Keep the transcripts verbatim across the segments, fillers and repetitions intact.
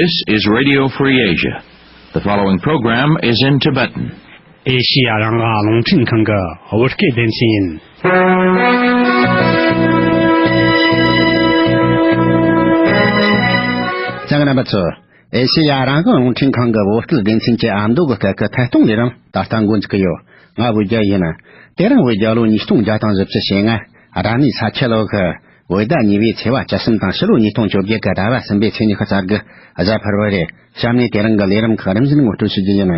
This is Radio Free Asia. The following program is in Tibetan. ཨེ་ཤི་ཡ་རང་དབང་རླུང་འཕྲིན་ཁང་གི་བོད་སྐད་སྡེ་ཚན་ཡིན། གསན་མཁན་རྣམ་པ་ཚོ། ཨེ་ཤི་ཡ་རང་དབང་རླུང་འཕྲིན་ཁང་གི་བོད་སྐད་སྡེ་ཚན་གྱི་ཨ་མདོ་གི་སྐད་ཀྱི་ཐད་གཏོང་ལས་རིམ་ད་ལྟ་འགོ་འཛུགས་ཀྱི་ཡོད། ང་བོད་རྒྱལ་ཡིན། དེ་རིང་བོད་རྒྱལ་ལོ་ཉིས་སྟོང་བརྒྱ་དང་བཞི་བཅུ་ཞེ་ལྔ། ར་ནི་ས་ཁྱི་ལོ་གི་བོད་ཟླ་གཉིས་པའི་ཚེས་པ་བཅུ་གསུམ་དང་ཕྱི་ལོ་ཉིས་སྟོང་བཅོ་བརྒྱད་ཀྱི་ཟླ་བ་གསུམ་པའི་ཚེས་ཉི་ཤུ་རྩ་དགུ་གཟའ་ཕུར་བུ་རེད། གཤམ་ནས་དེ་རིང་གི་ལས་རིམ་ཁག་རིམ་བཞིན་ངོ་སྤྲོད་ཞུ་རྒྱུ་ཡིན།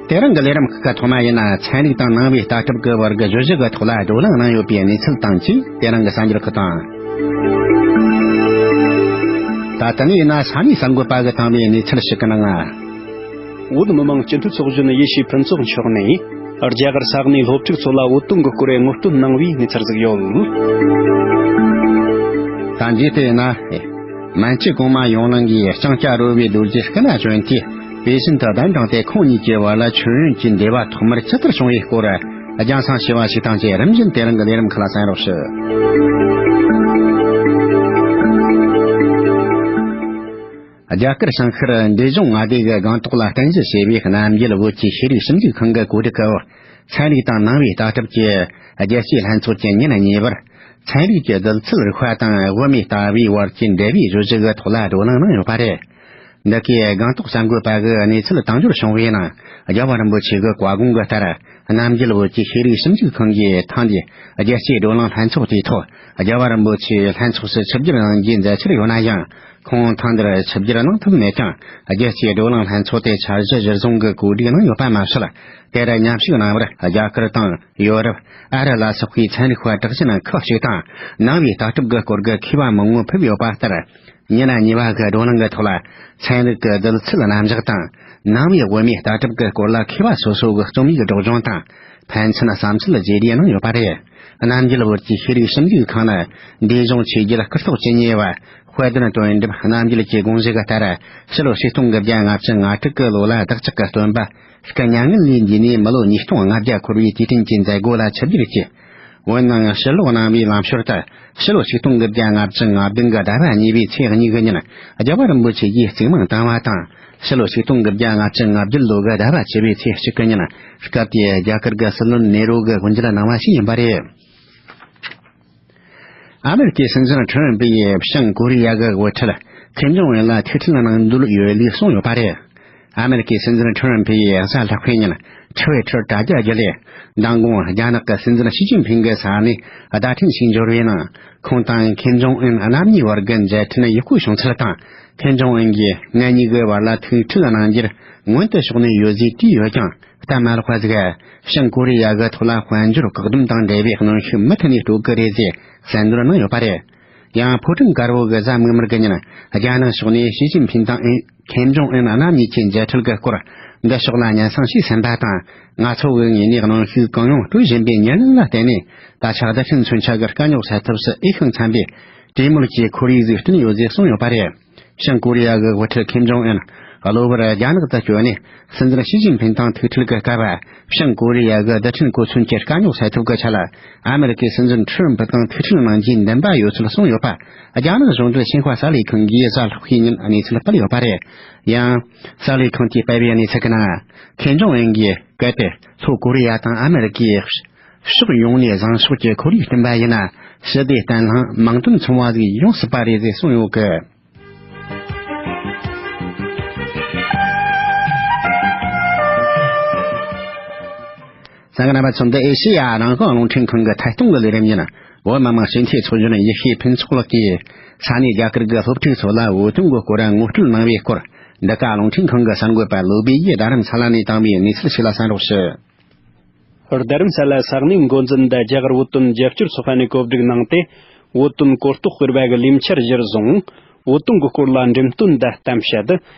དེ་རིང་གི་ལས་རིམ་ཁག་གི་ཐོག་མ་ཡིན་ན། ཚན་རིག་དང་ནང་པའི་ལྟ་གྲུབ་ཀྱི་བར་གྱི་བརྗོད་གཞི་གི་ཐོག་ལ་བགྲོ་གླེང་གནང་ཡོད་པའི་གནས་ཚུལ་དང་བཅས་དེ་རིང་གི་གསར་འགྱུར་ཁག་དང་། ད་ལྟ་ནས་ཡིན་ན་ས་གནས་གསར་འགོད་པ་གིས་བཏང་བའི་གནས་ཚུལ་ཞིག་གི་ནང་། བོད་མི་མང་སྤྱི་འཐུས་ཚོགས་གཞོན་ཡེ་ཤེས་ཕུན་ཚོགས་མཆོག་ནས་རྒྱ་གར་ས་གནས་སློབ་ཕྲུག་ཚོ་ལ་བོད་དོན་གྱི་སྐོར་ངོ་སྤྲོད་གནང་བའི་གནས་ཚུལ་ཟིག་ཡོད། ད་འདི་ལྟས་ན། མན་ཇུ་གོང་མ་ཡོང་ལང་གིས་ལྕང་སྐྱ་རོལ་པའི་རྡོ་རྗེ་སྐུ་ན་བྱོན་དུས་པེ་ཅིན་དུ་གདན་དྲངས་ཏེ་ཁོང་གཉིས་ཀྱི་བར་ལ་མཆོད་ཡོན་གྱི་འབྲེལ་བ་ཐོག་མར་ཇི་ལྟར་བྱུང་བའི་སྐོར་རྒྱང་སྲིང་ཞུ་བ་ཞིག་དང་བཅས་རིམ་བཞིན་དེ་རིང་གི་ལས་རིམ་ཁག་ལ་གསན་རོགས་ཞུ། རྒྱ་གར་བྱང་ཤར་འབྲས་ལྗོངས་མངའ་སྡེ་གི་སྒང་ཏོག་ལ་རྟེན་གཞི་བྱས་པའི་རྣམ་རྒྱལ་བོད་ཀྱི་ཤེས་རིག་ཞིབ་འཇུག་ཁང་གི་གོ་སྒྲིག་གིས། ཚན་རིག་དང་ནང་པའི་ལྟ་གྲུབ་ཀྱི་རྒྱལ་སྤྱིའི་ལྷན་ཚོགས་ཀྱི་ཉིན་གཉིས་པར། ཚན་རིག་གི་རྡུལ་ཚད་རིག་པ་དང་དབུ་མའི་ལྟ་བའི་བར་གྱི་འབྲེལ་བའི་བརྗོད་གཞི་གི་ཐོག་ལ་བགྲོ་གླེང་གནང་ཡོད་པ་རེད། འདི་གའི་སྒང་ཏོག་གསར་འགོད་པ་གིས་གནས་ཚུལ་དང་འབྱོར་བྱུང་བའི་ནང་། རྒྱལ་བ་རིན་པོ་ཆེ་གི་བཀའ་དགོངས་ཀྱི་ལྟར། རྣམ་རྒྱལ་བོད་ཀྱི་ཤེས་རིག་ཞིབ་འཇུག་ཁང་གིས་ཐེངས་འདིའི་རྒྱལ་སྤྱིའི་བགྲོ་གླེང་ལྷན་ཚོགས་དེའི་ཐོག་རྒྱལ་བ་རིན་པོ་ཆེའི་ལྷན་ཚོགས་སུ་ཆིབས་བསྒྱུར་གནང་རྒྱུའི་མཛད་འཆར་ཡོད་ན་ཡང་། ཁོང་ཐེངས་འདིར་ཆིབས་བསྒྱུར་གནང་ཐུབ་མེད་ཀྱང་། རྒྱལ་སྤྱིའི་བགྲོ་གླེང་ལྷན་ཚོགས་དེ་འཆར་གཞི་གཞིར་བཟུང་གི་གོ་སྒྲིག་གནང་ཡོད་པ་མ་ཟད། དེར་མཉམ་ཞུགས་གནང་བར་རྒྱ་གར་དང་ཡོ་རོབ། ཨ་རི་ལ་སོགས་པའི་ཚན་རིག་པ་གྲགས་ཅན་ཁག་ཅིག་དང་། ནང་པའི་ལྟ་གྲུབ་ཀྱི་སྐོར་གྱི་མཁས་པ་མང་པོ་ཕེབས་ཡོད་པ་ལྟར། ཉིན་གཉིས་པ་གི་བགྲོ་གླེང་གི་ཐོག་ལ། ཚན་རིག་གི་རྡུལ་ཚད་རྣམ་གཞག་དང་། ནང་པའི་དབུ་མའི་ལྟ་གྲུབ་ཀྱི་སྐོར་ལ་མཁས་པ་སོ་སོ་གི་རྩོམ་ཡིག་སྒྲོག་སྦྱང་དང་། ཕན་ཚུན་བསམ་ཚུལ་བརྗེ་རེས་གནང་ཡོད་པ་རེད། རྣམ་རྒྱལ་བོད་ཀྱི་ཤེས་རིག་ཞིབ་འཇུག་ཁང་ནི། འབྲས་ལྗོངས་ཆོས་རྒྱལ་སྐུ་ཐོག་བཅུ་གཉིས་པ་དཔལ་ལྡན་དོན་གྲུབ་རྣམ་རྒྱལ་གྱི་དགོངས་གཞི་གི་ལྟར། ཕྱི་ལོ་ཆིག་སྟོང་དགུ་བརྒྱ་ལྔ་བཅུ་ང་དྲུག་གི་ལོ་ལ་བདག་ཅག་གི་སྟོན་པ་སྐུ་མྱ་ངན་ལས་འདས་ནས་མི་ལོ་ཉིས་སྟོང་ལྔ་བརྒྱ་འཁོར་བའི་དུས་དྲན་གྱི་མཛད་སྒོ་ལ་ཆིབས་བསྒྱུར་བྱས། འོན་ནའང་ཕྱིར་ལོག་གནང་བའི་ལམ་ཞོར་དུ། ཕྱི་ལོ་ཆིག་སྟོང་དགུ་བརྒྱ་ལྔ་བཅུ་ང་བདུན་གྱི་ཟླ་བ་གཉིས་པའི་ཚེས་གཉིས་ཀྱི་ཉིན། རྒྱལ་བ་རིན་པོ་ཆེ་ཡིས་གཙིགས་མིང་བཏང་བ་དང་། ཕྱི་ལོ་ཆིག་སྟོང་དགུ་བརྒྱ་ལྔ་བཅུ་ང་བརྒྱད་ལོ་གི་ཟླ་བ་བཅུ་པའི་ཚེས་གཅིག་གི་ཉིན། སྐབས་དེའི་རྒྱ་གར་གྱི་སྲིད་བློན་ནེ་རུ་གིས་དབུ་འབྱེད་གནང་བ་ཞིག་ཡིན་པ་རེད། ཨ་མེ་རི་ཀའི་སྲིད་འཛིན་ཁྲི་རམ་པས་བྱང་ཀོ་རི་ཡ་གི་དབུ་ཁྲིད་ཁེམ་ཇོང་ཨུན་ལ་ཐུག་འཕྲད་གནང་འདོད་ཡོད་ལུགས་གསུངས་ཡོད་པ་རེད། ཨ་མེ་རི་ཀའི་སྲིད་འཛིན་ཁྲི་རམ་པས་གཟའ་ལྷག་པའི་ཉིན་ཁྲི་ཝེ་ཁྲིར་དྲ་རྒྱ་བརྒྱུད་ལས། མདང་དགོང་རྒྱ་ནག་གི་སྲིད་འཛིན་ཞི་ཅིན་ཕིང་གི་ས་གནས་བརྡ་འཕྲིན་ཞིག་འབྱོར་བའི་ནང་། ཁོང་དང་ཁེམ་ཇོང་ཨུན་རྣམ་གཉིས་བར་གྱི་མཇལ་འཕྲད་ཡག་པོ་བྱུང་ཚུལ་དང་། ཁེམ་ཇོང་ཨུན་གྱིས་ང་གཉིས་ཀྱི་བར་ལ་ཐུག་འཕྲད་གནང་རྒྱུར་སྔོན་དུ་ཕྱོགས་ནས་ཡོད་ཟེར་དྲིས་ཡོད་ཀྱང་། སྟབས་མ་ལེགས་པ་ཟིག་བྱང་ཀོ་རི་ཡ་གི་ཐོག་ལ་དཔལ་འབྱོར་བཀག་སྡོམ་དང་འབྲེལ་བའི་གནོན་ཤུགས་མུ་མཐུད་ནས་སྤྲོད་ཀྱི་རེད་ཅེས་གསལ་འདོན་གནང་ཡོད་པ་རེད། ཡང་ཕོ་བྲང་དཀར་པོ་གི་གཟའ་མིག་དམར་གྱི་ཉིན། རྒྱ་ནག་ཕྱོགས་ནས་ཞི་ཅིན་ཕིན་དང་ཨིན། ཁེམ་ཇོང་ཨུན་རྣམ་གཉིས་ཀྱི་མཇལ་འཕྲད་ཀྱི་སྐོར། འདི་ཕྱོགས་ལ་སྙན་སེང་ཞུས་ཟིན་པ་དང་། ང་ཚོ་གི་ངོས་ནས་གནོན་ཤུགས་གང་ཡོང་སྤྲོད་བཞིན་པའི་ཉེར་ལེན་ལ་བརྟེན་ནས། ད་ཆ་རྡུལ་ཕྲན་མཚོན་ཆ་གི་དཀའ་རྙོག་སེལ་ཐབས་སུ་འོས་ཤིང་འཚམ་པའི་གྲོས་མོལ་གྱི་ཁོར་ཡུག་ཟིག་བསྐྲུན་ཡོད་ཅེས་གསུངས་ཡོད་པ་རེད། བྱང་ཀོ་རི་ཡ་གི་དབུ་ཁྲིད་ཁེམ་ཇོང་ཨུན། གློ་བུར་རྒྱ་ནག་ཏུ་བསྐྱོད་ནས། སྲིད་འཛིན་ཞི་ཅིན་ཕིན་དང་ཐུག་འཕྲད་ཀྱི་སྐབས། བྱང་ཀོ་རི་ཡ་གི་རྡུལ་ཕྲན་གོ་མཚོན་གྱི་དཀའ་རྙོག་སེལ་ཐབས་ཀྱི་ཆེད་ལ། ཨ་མེ་རི་ཀའི་སྲིད་འཛིན་ཁྲི་རམ་པ་དང་ཐུག་འཕྲད་གནང་རྒྱུའི་འདུན་པ་ཡོད་ཚུལ་གསུངས་ཡོད་པ། རྒྱ་ནག་གཞུང་འབྲེལ་ཤིན་ཧྭ་གསར་ལས་ཁང་གིས་གཟའ་ལྷག་པའི་ཉིན་གནས་ཚུལ་སྤེལ་ཡོད་པ་རེད། ཡང་། གསར་ལས་ཁང་དེས་སྤེལ་བའི་གནས་ཚུལ་གྱི་ནང་། ཁེམ་ཇོང་ཨུན་གྱིས་གལ་ཏེ་ལྷོ་ཀོ་རི་ཡ་དང་ཨ་མེ་རི་ཀས་ཕྱོགས་ཡོངས་ནས་བཟང་ཕྱོགས་ཀྱི་ཁོར་ཡུག་བསྐྲུན་པ་ཡིན་ན། ཞི་བདེ་བརྟན་ལྷིང་མིང་དོན་མཚུངས་པ་ཞིག་ཡོང་སྲིད་པ་རེད་ཅེས་གསུངས་ཡོད་ཀི། གསན་མཁན་རྣམ་པ་ཚོ། འདི་ཨེ་ཤེ་ཡ་རང་དབང་རླུང་འཕྲིན་ཁང་གི་ཐད་གཏོང་གི་ལས་རིམ་ཡིན། བོད་མི་མང་སྤྱི་འཐུས་ཚོགས་གཞོན་ཡེ་ཤེས་ཕུན་ཚོགས་ལགས་ཀྱིས་ས་གནས་རྒྱ་གར་གྱི་སློབ་ཕྲུག་ཚོ་ལ་བོད་དོན་གྱི་སྐོར་ངོ་སྤྲོད་གནང་བའི་སྐོར། འདི་ག་རླུང་འཕྲིན་ཁང་གི་གསར་འགོད་པ་བློ་བྷེ་ཡིས་རྡ་རམ་ས་ལ་ནས་བཏང་བའི་གནས་ཚུལ་ཞིག་ལ་གསན་རོགས་ཞུ། རྡ་རམ་ས་ལ་ས་གནས་འགོ་འཛིན་དང་རྒྱ་གར་བོད་དོན་རྒྱབ་སྐྱོར་ཚོགས་པ་ནས་གོ་སྒྲིག་གནང་སྟེ། བོད་དོན་གོ་རྟོགས་སྤེལ་བ་གི་ལས་འཆར་གཞིར་བཟུང་། བོད་དོན་གྱི་སྐོར་ལ་འགྲེམས་སྟོན་དང་གཏམ་བཤད།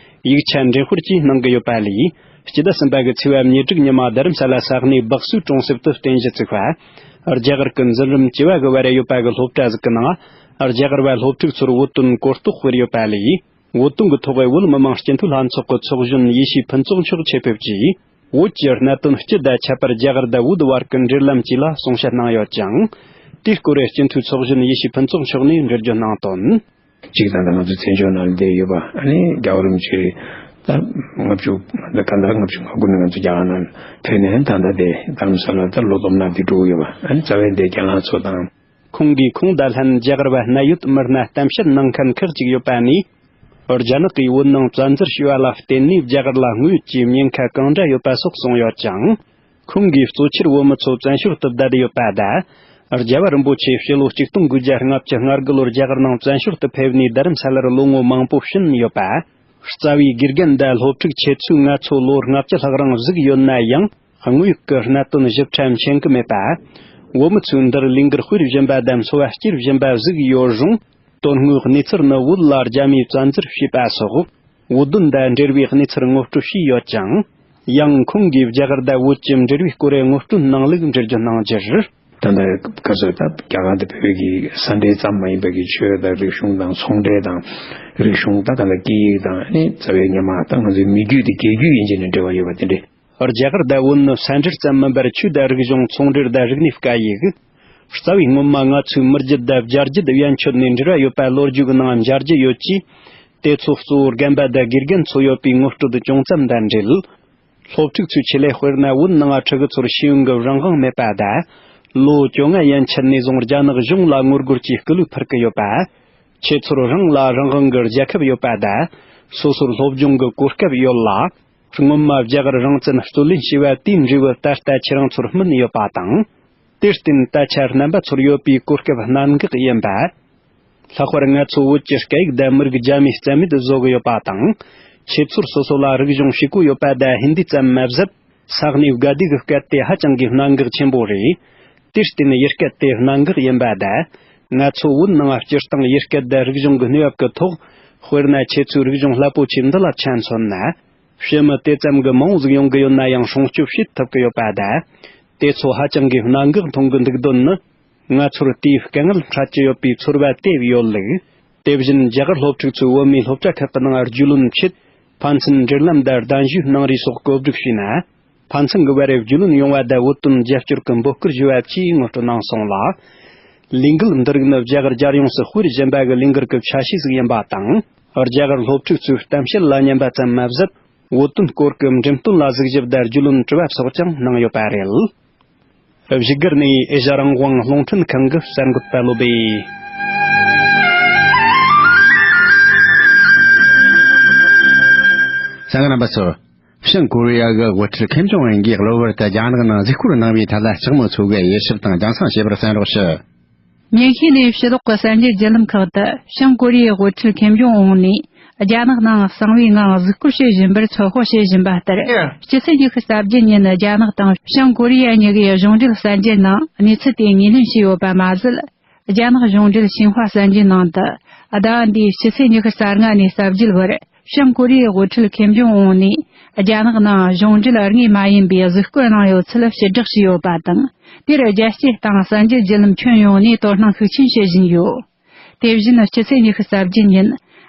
ཡིག་ཆ་འགྲེམས་སྤེལ་བཅས་གནང་གི་ཡོད་པ་ལས། སྤྱི་ཟླ་གསུམ་པ་གི་ཚེས་པ་ཉེར་དྲུག་ཉི་མ་རྡ་རམ་ས་ལ་ས་གནས་སྦག་སུའི་གྲོང་གསེབ་ཏུ་རྟེན་གཞི་བཙུགས་པ། རྒྱ་གར་གྱི་འཛིན་རིམ་བཅུ་བ་གི་བར་ཡོད་པ་གི་སློབ་གྲྭ་ཟིག་གི་ནང་། རྒྱ་གར་བ་སློབ་ཕྲུག་ཚོར་བོད་དོན་གོ་རྟོགས་སྤེལ་ཡོད་པ་ལས། བོད་དོན་གྱི་ཐོག་བོད་མི་མང་སྤྱི་འཐུས་ལྷན་ཚོགས་ཀྱི་ཚོགས་གཞོན་ཡེ་ཤེས་ཕུན་ཚོགས་མཆོག་ཆེད་ཕེབས་ཀྱིས། བོད་ཀྱི་གནད་དོན་སྤྱི་དང་ཁྱད་པར་རྒྱ་གར་དང་བོད་བར་གྱི་འབྲེལ་ལམ་བཅས་ལ་གསུང་བཤད་གནང་ཡོད་ཅིང་། དེའི་སྐོར་སྤྱི་འཐུས་ཚོགས་གཞོན་ཡེ་ཤེས་ཕུན་ཚོགས་མཆོག་ནས་འགྲེལ་བརྗོད་གནང་དོན། གཅིག་དང་། ད་ང་ཚོ་བཙན་བྱོལ་ནང་བསྡད་ཡོད་པ། ཨ་ནི་རྒྱལ་བ་རིན་པོ་ཆེ་ད་ལྔ་བཅུ། ད་ག་འདྲ་ལྔ་བཅུ་ང་དགུ་ནས་ང་ཚོ་རྒྱ་གར་ནང་ཕེབས་ནས། ད་ལྟ་དེ་རྡ་རམ་ས་ལ་ད་ལོ་སྟོང་ནང་དེ་འགྲོ་གི་ཡོད་པ། ཨ་ནི་རྩ་བའི་དེ་རྒན་ལགས་ཚོ་དང་། ཁོང་གིས་ཁོང་དང་ལྷན་རྒྱ་གར་བ་གནད་ཡོད་མི་སྣ་གཏམ་བཤད་གནང་མཁན་ཁག་ཅིག་ཡོད་པ་ནས། རྒྱ་ནག་གིས་བོད་ནང་བཙན་འཛུལ་བྱས་པ་ལ་བརྟེན་ནས་རྒྱ་གར་ལ་དངོས་ཡོད་ཀྱི་ཉེན་ཁ་གང་འདྲ་ཡོད་པ་སོགས་གསུངས་ཡོད་ཅིང་། ཁོང་གིས་གཙོ་ཆེར་བོད་མི་ཚོ་བཙན་བྱོལ་དུ་བསྡད་ཡོད་པ་དང་། རྒྱལ་བ་རིན་པོ་ཆེ་སྤྱི་ལོ་ཆིག་སྟོང་དགུ་བརྒྱ་ལྔ་བཅུ་ང་དགུ་ལོར་རྒྱ་གར་ནང་བཙན་བྱོལ་དུ་ཕེབས་ནས་རྡ་རམ་ས་ལར་ལོ་ངོ་མང་པོ་ཕྱིན་ཡོད་པ། རྩ་བའི་དགེ་རྒན་དང་སློབ་ཕྲུག་ཁྱེད་ཚོས་ང་ཚོ་ལོ་ལྔ་བཅུ་ལྷག་རིང་གཟིགས་ཡོད་ན་ཡང་། དངོས་ཡོད་ཀྱི་གནད་དོན་ཞིབ་ཕྲ་མཁྱེན་གྱི་མེད་པ། བོད་མི་ཚོས་འདིར་ལས་འགུལ་སྤེལ་བཞིན་པ་དང་འཚོ་བ་སྐྱེལ་བཞིན་པ་གཟིགས་ཡོད་རུང་། དོན་དངོས་གནས་ཚུལ་ནི་བོད་ལ་རྒྱ་མིས་བཙན་འཛུལ་བྱས་པ་སོགས་བོད་དོན་དང་འབྲེལ་བའི་གནས་ཚུལ་ངོ་སྤྲོད་བྱས་ཡོད་ཅིང་། ཡང་ཁོང་གིས་རྒྱ་གར་དང་བོད་ཀྱི་འབྲེལ་བའི་སྐོར་ངོ་སྤྲོད་གནང་ལུགས་འགྲེལ་བརྗོད་གནང་རྒྱུར། ད་ལྟ་ག་ཚོད་ད་རྒྱ་གར་དང་བོད་ཀྱི་ས་འབྲེལ་ཙམ་མ་ཡིན་པའི་གི་ཆོས་དང་རིག་གཞུང་དང་ཚོང་འབྲེལ་དང་། རིག་གཞུང་ད་ག་ལ་སྐད་ཡིག་དང་། ཨ་ནི་རྩ་བའི་སྔོན་མ་ད་ང་ཚོའི་མི་རྒྱུད་དེ་རྒྱལ་རྒྱུད་ཡིན་ཅེས་ནས་འབྲེལ་བ་ཡོད་པ་དེ་འདྲ། རྒྱ་གར་དང་བོད་ནི་ས་འབྲེལ་ཙམ་མིན་པར་ཆོས་དང་རིག་གཞུང་། ཚོང་འབྲེལ་དང་རིག་གནས་སྐད་ཡིག་རྩ་བའི་སྔོན་མ་ང་ཚོའི་མི་རྒྱུད་དང་བྱ་རྒྱུད་ཡན་ཆོད་ནས་འབྲེལ་བ་ཡོད་པ་ལོ་རྒྱུས་ཀྱི་ནང་མཇལ་རྒྱུ་ཡོད་ཅེས། དེ་ཚོ་གཙོ་བོ་རྒན་པ་དང་དགེ་རྒན་ཚོ་ཡོད་པའི་ངོ་སྤྲོད་ཅུང་ཙམ་དང་འབྲེལ། སློབ་ཕྲུག་ཚོའི་ཆེད་ལས། དཔེར་ན་བོད་ནང་ཕྲུ་གུ་ཚོར་ཤེས་ཡོན་གྱི་རང་དབང་མེད་པ་དང་། ལོ་བཅོ་ལྔ་ཡན་ཆད་ནས་བཟུང་རྒྱ་ནག་གཞུང་ལ་ངོ་རྒོལ་གྱིས་སྐུལ་བ་ཕུལ་གྱི་ཡོད་པ། ཁྱེད་ཚོར་རང་ལ་རང་དབང་གི་རྒྱལ་ཁབ་ཡོད་པ་དང་། སོ་སོར་སློབ་སྦྱོང་གི་གོ་སྐབས་ཡོད་ལ། སྔོན་མ་རྒྱ་གར་རང་བཙན་རྩོད་ལེན་བྱས་པ་དེའི་འབྲས་བུ་ད་ལྟ་ཁྱེད་རང་ཚོར་སྨིན་ཡོད་པ་དང་། དེར་བརྟེན་ད་ཆ་རྣམ་པ་ཚོར་ཡོད་པའི་གོ་སྐབས་གནད་འགག་ཡིན་པ། ལྷག་པར་ང་ཚོ་བོད་ཀྱི་སྐད་ཡིག་དང་མི་རིགས་རྒྱ་མིས་རྩ་མེད་བཟོ་གི་ཡོད་པ་དང་། ཁྱེད་ཚོར་སོ་སོ་ལ་རིག་གཞུང་ཤེས་ཀྱི་ཡོད་པ་དང་ཧིན་དི་ཙམ་མ་ཟད། ས་གནས་དགའ་བདེ་གི་སྐད་དེ་ཧ་ཅང་གི་གནད་འགག་ཆེན་པོ་རེད། དེར་བརྟེན་ཡུལ་སྐད་དེ་གནད་འགག་ཡིན་པ་དང་། ང་ཚོ་བོད་ནང་སྤྱིར་བཏང་ཡུལ་སྐད་དང་རིག་གཞུང་གི་གནས་བབ་ཀྱི་ཐོག་དཔེར་ན་ཁྱེད་ཚོའི་རིག་གཞུང་རླབས་པོ་ཆེ་འདི་ལ་ཆ་མཚོན་ན། ཕྱི་མི་དེ་ཙམ་གྱི་མང་བོ་ཟིག་ཡོང་གི་ཡོད་ན་ཡང་སྲུང་སྐྱོབ་བྱེད་ཐུབ་ཀྱི་ཡོད་པ་དང་། དེ་ཚོ་ཧ་ཅང་གི་གནད་འགག་མཐོང་གི་འདུག་དོན་ནི། ང་ཚོར་དེའི་དཀའ་ངལ་འཕྲད་ཀྱི་ཡོད་པའི་ཚོར་བ་དེ་ཡོད་ལུགས། དེ་བཞིན་རྒྱ་གར་སློབ་ཕྲུག་ཚོས་བོད་མིའི་སློབ་གྲྭ་ཁག་གི་ནང་རྒྱུས་ལོན་ཆེད་ཕན་ཚུན་འབྲེལ་ལམ་དང་གདན་ཞུ་གནང་རེས་སོགས་བཀོད་སྒྲིག་བྱས་ན། ཕན་ཚུན་གྱི་བར་རྒྱུས་ལོན་ཡོང་བ་དང་བོད་དོན་རྒྱབ་སྐྱོར་གྱི་འབོད་སྐུལ་ཞུ་བ་བཅས་ངོ་སྤྲོད་གནང་སོང་ལ། ལས་འགུལ་འདི་རིགས་ནི་རྒྱ་གར་རྒྱལ་ཡོངས་སུ་སྤེལ་བཞིན་པ་གི་ལས་འགུལ་གྱི་ཆ་ཤས་ཤིག་ཡིན་པ་དང་། རྒྱ་གར་སློབ་ཕྲུག་ཚོས་གཏམ་བཤད་ལ་ཉན་པ་ཙམ་མ་ཟད། བོད་དོན་སྐོར་གྱི་འགྲེམས་སྟོན་ལ་གཟིགས་ཞིབ་དང་རྒྱུས་ལོན་དྲི་བ་སོགས་ཀྱང་གནང་ཡོད་པ་རེད། བཞུགས་སྒར་ནས་ཨེ་ཤ་རང་དབང་རླུང་འཕྲིན་ཁང་གི་གསར་འགོད་པ་བློ་བྷེ། གསན་མཁན་རྣམ་པ་ཚོ། བྱང་ཀོ་རི་ཡ་གི་དབུ་ཁྲིད་ཁེམ་ཇོང་ཨུན་གྱིས་གློ་བུར་དུ་རྒྱ་ནག་ནང་གཟིགས་སྐོར་གནང་བའི་ཐད་ལ་ལྕགས་མོ་ཚོ་གིས་དབྱེ་ཞིབ་དང་རྒྱང་སྲིང་བྱས་པར་གསན་རོགས་ཞུ། ཉིན་ཤས་ནས་ཕྱི་ལོགས་ཀྱི་གསར་འགྱུར་བརྒྱུད་ལམ་ཁག་ཏུ་བྱང་ཀོ་རི་ཡའི་དབུ་ཁྲིད་ཁེམ་ཇོང་ཨུན་ནས་རྒྱ་ནག་ནང་གསང་བའི་ངང་གཟིགས་སྐོར་བྱེད་བཞིན་པར་ཚོད་དཔག་བྱེད་བཞིན་པ་ལྟར། སྤྱི་ཚེས་ཉི་ཤུ་རྩ་བརྒྱད་ཉིན་རྒྱ་ནག་དང་བྱང་ཀོ་རི་ཡ་གཉིས་ཀའི་གཞུང་འབྲེལ་གསར་འགྱུར་ནང་གནས་ཚུལ་དེ་ངོས་ལེན་བྱས་ཡོད་པ་མ་ཟད། རྒྱ་ནག་གཞུང་འབྲེལ་ཤིན་ཧྭ་གསར་འགྱུར་ནང་དུ་ཟླ་བ་འདིའི་སྤྱི་ཚེས་ཉི་ཤུ་རྩ་ལྔ་ནས་རྩ་བརྒྱད་བར་བྱང་ཀོ་རི་ཡའི་དབུ་ཁྲིད་ཁེམ་ཇོང་ཨུན་ནས་རྒྱ་ནག་ནང་གཞུང་འབྲེལ་དངོས་མ་ཡིན་པའི་གཟིགས་སྐོར་གནང་ཡོད་ཚུལ་ཕྱིར་བསྒྲགས་བྱས་ཡོད་པ་དང་། དེར་རྒྱལ་སྤྱིའི་སྟེང་གསར་འགྱུར་བརྒྱུད་ལམ་ཁྱོན་ཡོངས་ནས་དོ་སྣང་ཤུགས་ཆེན་བྱེད་བཞིན་ཡོད། དེ་བཞིན་སྤྱི་ཚེས་ཉི་ཤུ་རྩ་བརྒྱད་ཉིན་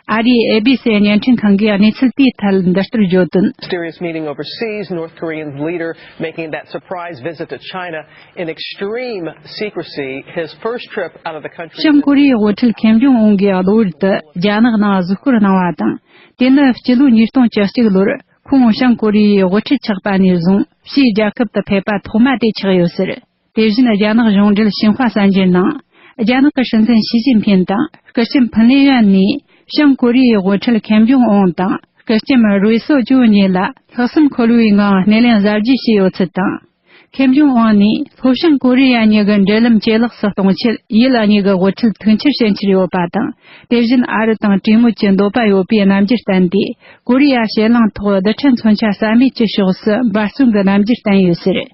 ཨ་རིའི་ཨེ་བི་སི་བརྙན་འཕྲིན་ཁང་གིས་གནས་ཚུལ་དེའི་ཐད་འདི་ལྟར་བརྗོད་དོན། Mysterious meeting overseas, North Korean leader making that surprise visit to China in extreme secrecy, his first trip out of the country. བྱང་ཀོ་རི་ཡའི་དབུ་ཁྲིད་ཁེམ་ཇོང་ཨུན་གྱིས་གློ་བུར་དུ་རྒྱ་ནག་ནང་གཟིགས་སྐོར་གནང་བ་དང་། དེ་ནི་སྤྱི་ལོ་ཉིས་སྟོང་བཅུ་གཅིག་ལོར་ཁོང་བྱང་ཀོ་རི་ཡའི་དབུ་ཁྲིད་ཆགས་པ་ནས་བཟུང་ཕྱིའི་རྒྱལ་ཁབ་ཏུ་ཕེབས་པ་ཐོག་མ་དེ་ཆགས་ཡོད་ཟེར། དེ་བཞིན་རྒྱ་ནག་གཞུང་འབྲེལ་ཤིན་ཧྭ་གསར་འགྱུར་ནང་། རྒྱ་ནག་གི་སྲིད་འཛིན་ཞི་ཅིན་ཕིན་དང་སྐུ་ཞབས་ཕིན་ལེ་ཡོན་ནས་བྱང་ཀོ་རི་ཡའི་དབུ་ཁྲིད་ཁེམ་ཇོང་ཨུན་དང་སྐུ་ཞབས་རུའེ་སོ་ཅུ་གཉིས་ལ་ལྷག་བསམ་འཁོལ་བའི་ངང་སྣེ་ལེན་གཟབ་རྒྱས་བྱས་ཡོད་ཚུལ་དང་། ཁེམ་ཇོང་ཨུན་ནས་ལྷོ་བྱང་ཀོ་རི་ཡ་གཉིས་ཀྱི་འབྲེལ་ལམ་ཇེ་ལེགས་སུ་གཏོང་ཆེད་ཡུལ་གཉིས་ཀྱི་དབུ་ཁྲིད་ཐུག་འཕྱིར་བྱེད་འཆར་ཡོད་པ་དང་། དེ་བཞིན་ཨ་རི་དང་གྲོས་མོལ་གྱི་འདོད་པ་ཡོད་པའི་རྣམ་འགྱུར་བསྟན་ཏེ། ཀོ་རི་ཡ་ཕྱེད་གླིང་ཐོག་རྡུལ་ཕྲན་མཚོན་ཆ་རྩ་མེད་ཀྱི་ཕྱོགས་སུ་འབད་བརྩོན་གྱི་རྣམ་འགྱུར་བསྟན་ཡོད་ཟེར།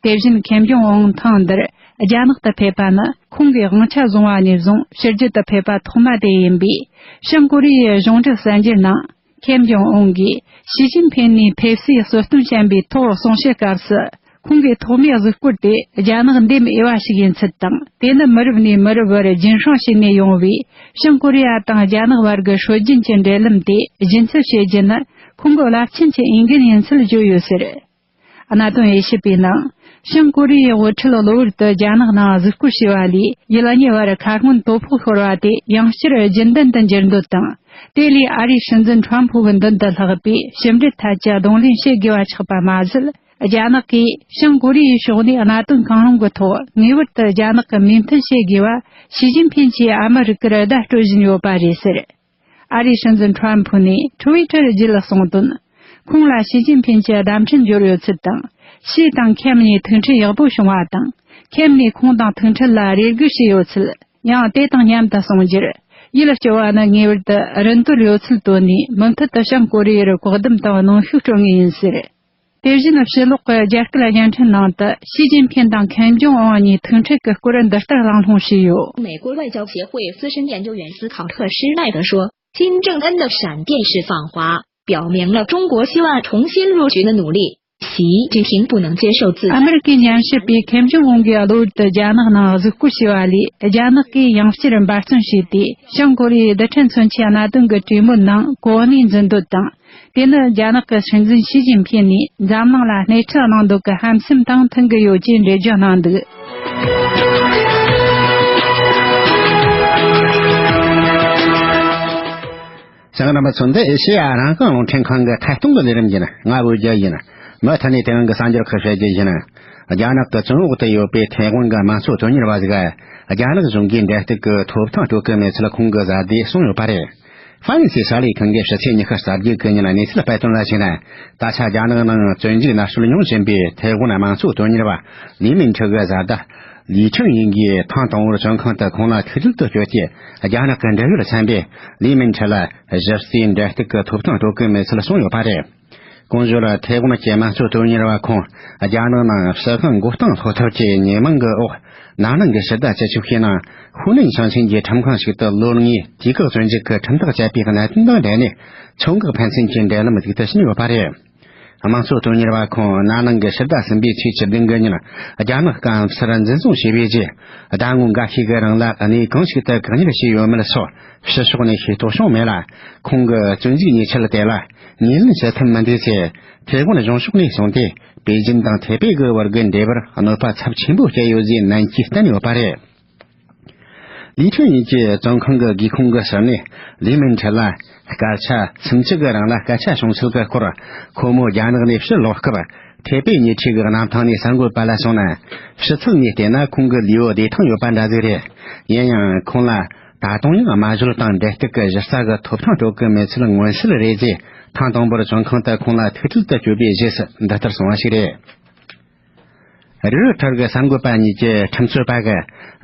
དེ་བཞིན་ཁེམ་ཇོང་ཨུན་ཐེངས་འདིར་རྒྱ་ནག་ཏུ་ཕེབས་པ་ནི་ཁོང་གིས་དབང་ཆ་བཟུང་བ་ནས་བཟུང་ཕྱི་རྒྱལ་དུ་ཕེབས་པ་ཐོག་མ་དེ་ཡིན་པས། བྱང་ཀོ་རི་ཡའི་གཞུང་འབྲེལ་གསར་འགྱུར་ནང་། ཁེམ་ཇོང་ཨུན་གྱིས་ཞི་ཅིན་ཕིན་ནས་ཕེབས་བསུའི་གསོལ་སྟོན་བྱས་པའི་ཐོག་གསུང་བཤད་སྐབས་སུ། ཁོང་གི་ཐོག་མའི་གཟིགས་སྐོར་དེ་རྒྱ་ནག་འདེམས་འོས་པ་ཞིག་ཡིན་ཚུལ་དང་། དེ་ནི་མི་རབས་ནས་མི་རབས་བར་རྒྱུན་སྲུང་བྱས་ནས་ཡོང་བའི་བྱང་ཀོ་རི་ཡ་དང་རྒྱ་ནག་བར་གྱི་སྲོལ་རྒྱུན་གྱི་འབྲེལ་ལམ་དེ་རྒྱུན་འཛིན་བྱེད་རྒྱུ་ནི་ཁོང་གི་རླབས་ཆེན་གྱི་འོས་འགན་ཡིན་ཚུལ་བརྗོད་ཡོད་ཟེར། གནད་དོན་དབྱེ་ཞིབ་པའི་ནང་ བྱང་ཀོ་རི་ཡའི་དབུ་ཁྲིད་གློ་བུར་དུ་རྒྱ་ནག་ནང་གཟིགས་སྐོར་བྱས་པ་ལས། ཡུལ་གཉིས་བར་ཁ་སྔོན་དོ་ཕོག་ཤོར་བ་དེ་ཡང་བསྐྱར་རྒྱུན་ལྡན་དུ་འགྱུར་འདོད་དང་། དེ་ལས་ཨ་རིའི་སྲིད་འཛིན་ཁྲོམ་ཕུ་གི་མདུན་དུ་ལྷགས་པའི་ཞི་འགྲིག་ཐད་ཀྱི་གདོང་ལེན་བྱེད་དགོས་པ་ཆགས་པ་མ་ཟད། རྒྱ་ནག་གིས་བྱང་ཀོ་རི་ཡའི་ཕྱོགས་ནས་གནད་དོན་གང་རུང་གི་ཐོག་ངེས་པར་དུ་རྒྱ་ནག་གི་མོས་མཐུན་བྱེད་དགོས་པ་ཞི་ཅིན་ཕིན་གྱིས་ཨ་མི་རི་ཀར་བརྡ་སྤྲོད་བཞིན་ཡོད་པ་རེད་ཟེར། ཨ་རིའི་སྲིད་འཛིན་ཁྲོམ་ཕུ་ནས་ཊུ་ཝི་ཊར་བརྒྱུད་གསུངས་དོན། ཁོང་ལ་ཞི་ཅིན་ཕིན་གྱིས་བརྡ་འཕྲིན་འབྱོར་ཡོད་ཚུལ་དང་། ཞི་དང་ཁེམ་གཉིས་ཐུག་འཕྲད་ཡག་པོ་བྱུང་བ་དང་། ཁེམ་ནས་ཁོང་དང་ཐུག་འཕྲད་ལ་རེ་སྒུག་བྱས་ཡོད་ཚུལ། ཡང་དེ་དང་མཉམ་དུ་གསུངས་རྒྱུར། ཡུལ་སྐྱོ་བ་ནི་ངེས་པར་དུ་རིན་དོད་ཡོད་ཚུལ་བཏོན་ནས། མུ་མཐུད་དུ་བྱང་ཀོ་རི་ཡར་བཀག་སྡོམ་དང་གནོན་ཤུགས་སྤྲོད་ངེས་ཡིན་ཟེར། དེ་བཞིན་ཕྱི་ལོགས་ཀྱི་རྒྱ་སྐད་བརྙན་འཕྲིན་ནང་དུ་ཞི་ཅིན་ཕིན་དང་ཁེམ་ཇོང་ཨུན་གཉིས་ཐུག་འཕྲད་ཀྱི་སྐོར་འདི་ལྟར་གླེང་སློང་བྱས་ཡོད། 美国外交协会资深研究员斯考特施耐德说，金正恩的闪电式访华，表明了中国希望重新入局的努力。习近平不能接受自 ཨ་མི་རི་ཀའི་ཉམས་ཞིབ་པས་ཁེམ་ཇོང་ཨུན་གྱིས་གློ་བུར་དུ་རྒྱ་ནག་ནང་གཟིགས་སྐོར་བྱས་པ་ལས། རྒྱ་ནག་གིས་ཡང་བསྐྱར་འབད་བརྩོན་བྱས་ཏེ། བྱང་ཀོ་རི་ཡའི་རྡུལ་ཕྲན་མཚོན་ཆའི་གནད་དོན་གྱི་གྲོས་མོལ་ནང་གོ་གནས་འཛིན་འདོད་དང་། དེ་ནི་རྒྱ་ནག་གི་སྲིད་འཛིན་ཞི་ཅིན་ཕིན་ནས་འཛམ་གླིང་ལ་སྣེ་ཁྲིད་གནང་འདོད་ཀྱི་ཧམ་སེམས་དང་མཐུན་གྱི་ཡོད་ཅེས་འགྲེལ་བརྗོད་གནང་འདུག། གསན་མཁན་རྣམ་པ་ཚོ། འདི་ཨེ་ཤེ་ཡ་རང་དབང་རླུང་འཕྲིན་ཁང་གི་ཐད་གཏོང་གི་ལས་རིམ་ཡིན། ང་བོད་རྒྱལ་ཡིན། མུ་མཐུད་ནས་དེ་རིང་གི་གསར་འགྱུར་ཁག་བཤད་རྒྱུ་ཡིན། རྒྱ་ནག་གི་བཙོན་འོག་ཏུ་ཡོད་པའི་ཐའེ་ཝན་གྱི་དམངས་གཙོ་དོན་གཉེར་བ་ཞིག་རྒྱ་ནག་གཞུང་གིས་འབྲེལ་གཏུག་གི་ཐོབ་ཐང་སྤྲོད་ཀྱི་མེད་ཚུལ་ཁོང་གི་བཟའ་ཟླས་གསུངས་ཡོད་པ་རེད། ཧྥ་རན་སིའི་གསར་ལས་ཁང་གིས་ཕྱི་ཚེས་ཉི་ཤུ་རྩ་བརྒྱད་ཀྱི་ཉིན་གནས་ཚུལ་སྤེལ་དོན་ལ་གཞིགས་ན། ད་ཆ་རྒྱ་ནག་ནང་བཙོན་འཇུག་མནར་གཅོད་མྱོང་བཞིན་པའི་ཐའེ་ཝན་དམངས་གཙོ་དོན་གཉེར་བ་ལི་མིན་ཁྲི་གི་བཟའ་ཟླ་ལི་ཁྲིན་ཡིན་གྱིས་ཐེངས་དང་པོར་བཙོན་ཁང་དུ་ཁོང་ལ་ཐུག་འཕྲད་དུ་བསྐྱོད་དེ། རྒྱ་ནག་གི་འབྲེལ་ཡོད་ཚན་པས་ལི་མིན་ཁྲི་ལ་གཞི་རྩའི་འབྲེལ་གཏུག་གི་ཐོབ་ཐང་སྤྲོད་ཀྱི་མེད་ཚུལ་གསུངས་ཡོད་པ་རེད། གོང་ཞུས་ལ། ཐའེ་ཝན་གྱི་དམངས་གཙོ་དོན་གཉེར་བ་ཁོང་རྒྱ་ནག་ནང་ཕྱི་དབང་མགོ་རྟིང་སློག་ཐབས་ཀྱི་ཉེས་མིང་གི་འོག་ན་ནིང་གི་ཕྱི་ཟླ་བཅུ་གཅིག་པའི་ནང་ཧུའུ་ནན་ཞིང་ཆེན་གྱི་ཁྲིམས་ཁང་ཞིག་ཏུ་ལོ་ལྔའི་དུས་བཀག་བཙོན་འཇུག་གི་ཁྲིམས་ཐག་བཅད་པའི་གནད་དོན་དང་འབྲེལ་ནས། ཚོང་འགུག་ཕན་ཚུན་གྱི་འབྲེལ་ལམ་གཟུགས་དུ་ཕྱིན་ཡོད་པ་རེད། དམངས་གཙོ་དོན་གཉེར་བ་ཁོང་ན་ནིང་གི་ཕྱི་ཟླ་གསུམ་པའི་ཚེས་བཅུ་བདུན་གི་ཉིན་རྒྱ་ནག་སྐམ་སར་འཛིན་བཟུང་བྱས་པའི་རྗེས། ཟླ་ངོ་འགའ་ཤས་ཀྱི་རིང་ལ་གནས་གང་ཞིག་ཏུ་བཀག་ཉར་བྱས་ཡོད་མེད་སོགས་ཕྱི་ཕྱོགས་ནས་ཤེས་རྟོགས་བྱུང་མེད་ལ། ཁོང་གི་བཙོན་འཇུག་ཉེས་ཆད་དེ་ལ་ངོས་ལེན་བྱེད་ཐབས་མི་འདུག་ཅེས་ཐའེ་ཝན་གཞུང་ཕྱོགས་ནས་གསུངས་ཏེ། པེ་ཅིན་དང་ཐའེ་པེ་གི་བར་གྱི་འབྲེལ་བར་གནོད་པ་ཚབས་ཆེན་པོ་སྐྱེལ་ཡོད་ཅེས་ནན་གྱིས་བསྟན་ཡོད་པ་རེད། ལི་ཁྲིན་ཡིན་གྱིས་བཙོན་ཁང་གི་སྒེའུ་ཁུང་གི་ཕྱི་ནས་ལི་མིན་ཁྲི་ལ་སྐད་ཆ་སུམ་ཅུ་གི་རིང་ལ་སྐད་ཆ་བྱུང་ཚུལ་གྱི་སྐོར། ཁོ་མོ་རྒྱ་ནག་ནས་ཕྱིར་ལོག་སྐབས་ཐའེ་པེ་ཉེ་འཁྲིས་ཀྱི་གནམ་ཐང་ནས་གསར་འགོད་པ་ལ་གསུངས་ན། ཕྱི་ཚུལ་ནས་བལྟས་ན་ཁོང་གི་ལུས་པོ་བདེ་ཐང་ཡོད་པ་འདྲ་ཟིག་རེད། ཡིན་ཡང་ཁོང་ལ་ད་དུང་ཡང་དམར་གཞུང་དང་འབྲེལ་གཏུག་གི་གཞི་རྩ་གི་ཐོབ་ཐང་སྤྲོད་ཀྱི་མེད་ཚུལ་མངོན་གསལ་རེད་ཅེས། ཐེངས་དང་པོར་བཙོན་ཁང་དུ་ཁོང་ལ་ཐུག་འཕྲད་དུ་བསྐྱོད་པའི་རྗེས་སུ་འདི་ལྟར་གསུངས་པ་ཞིག་རེད། རོའི་ཊར་གྱི་གསར་འགོད་པ་གཉིས་ཀྱི་ཁྲིམས་རྩོད་པ་གིས་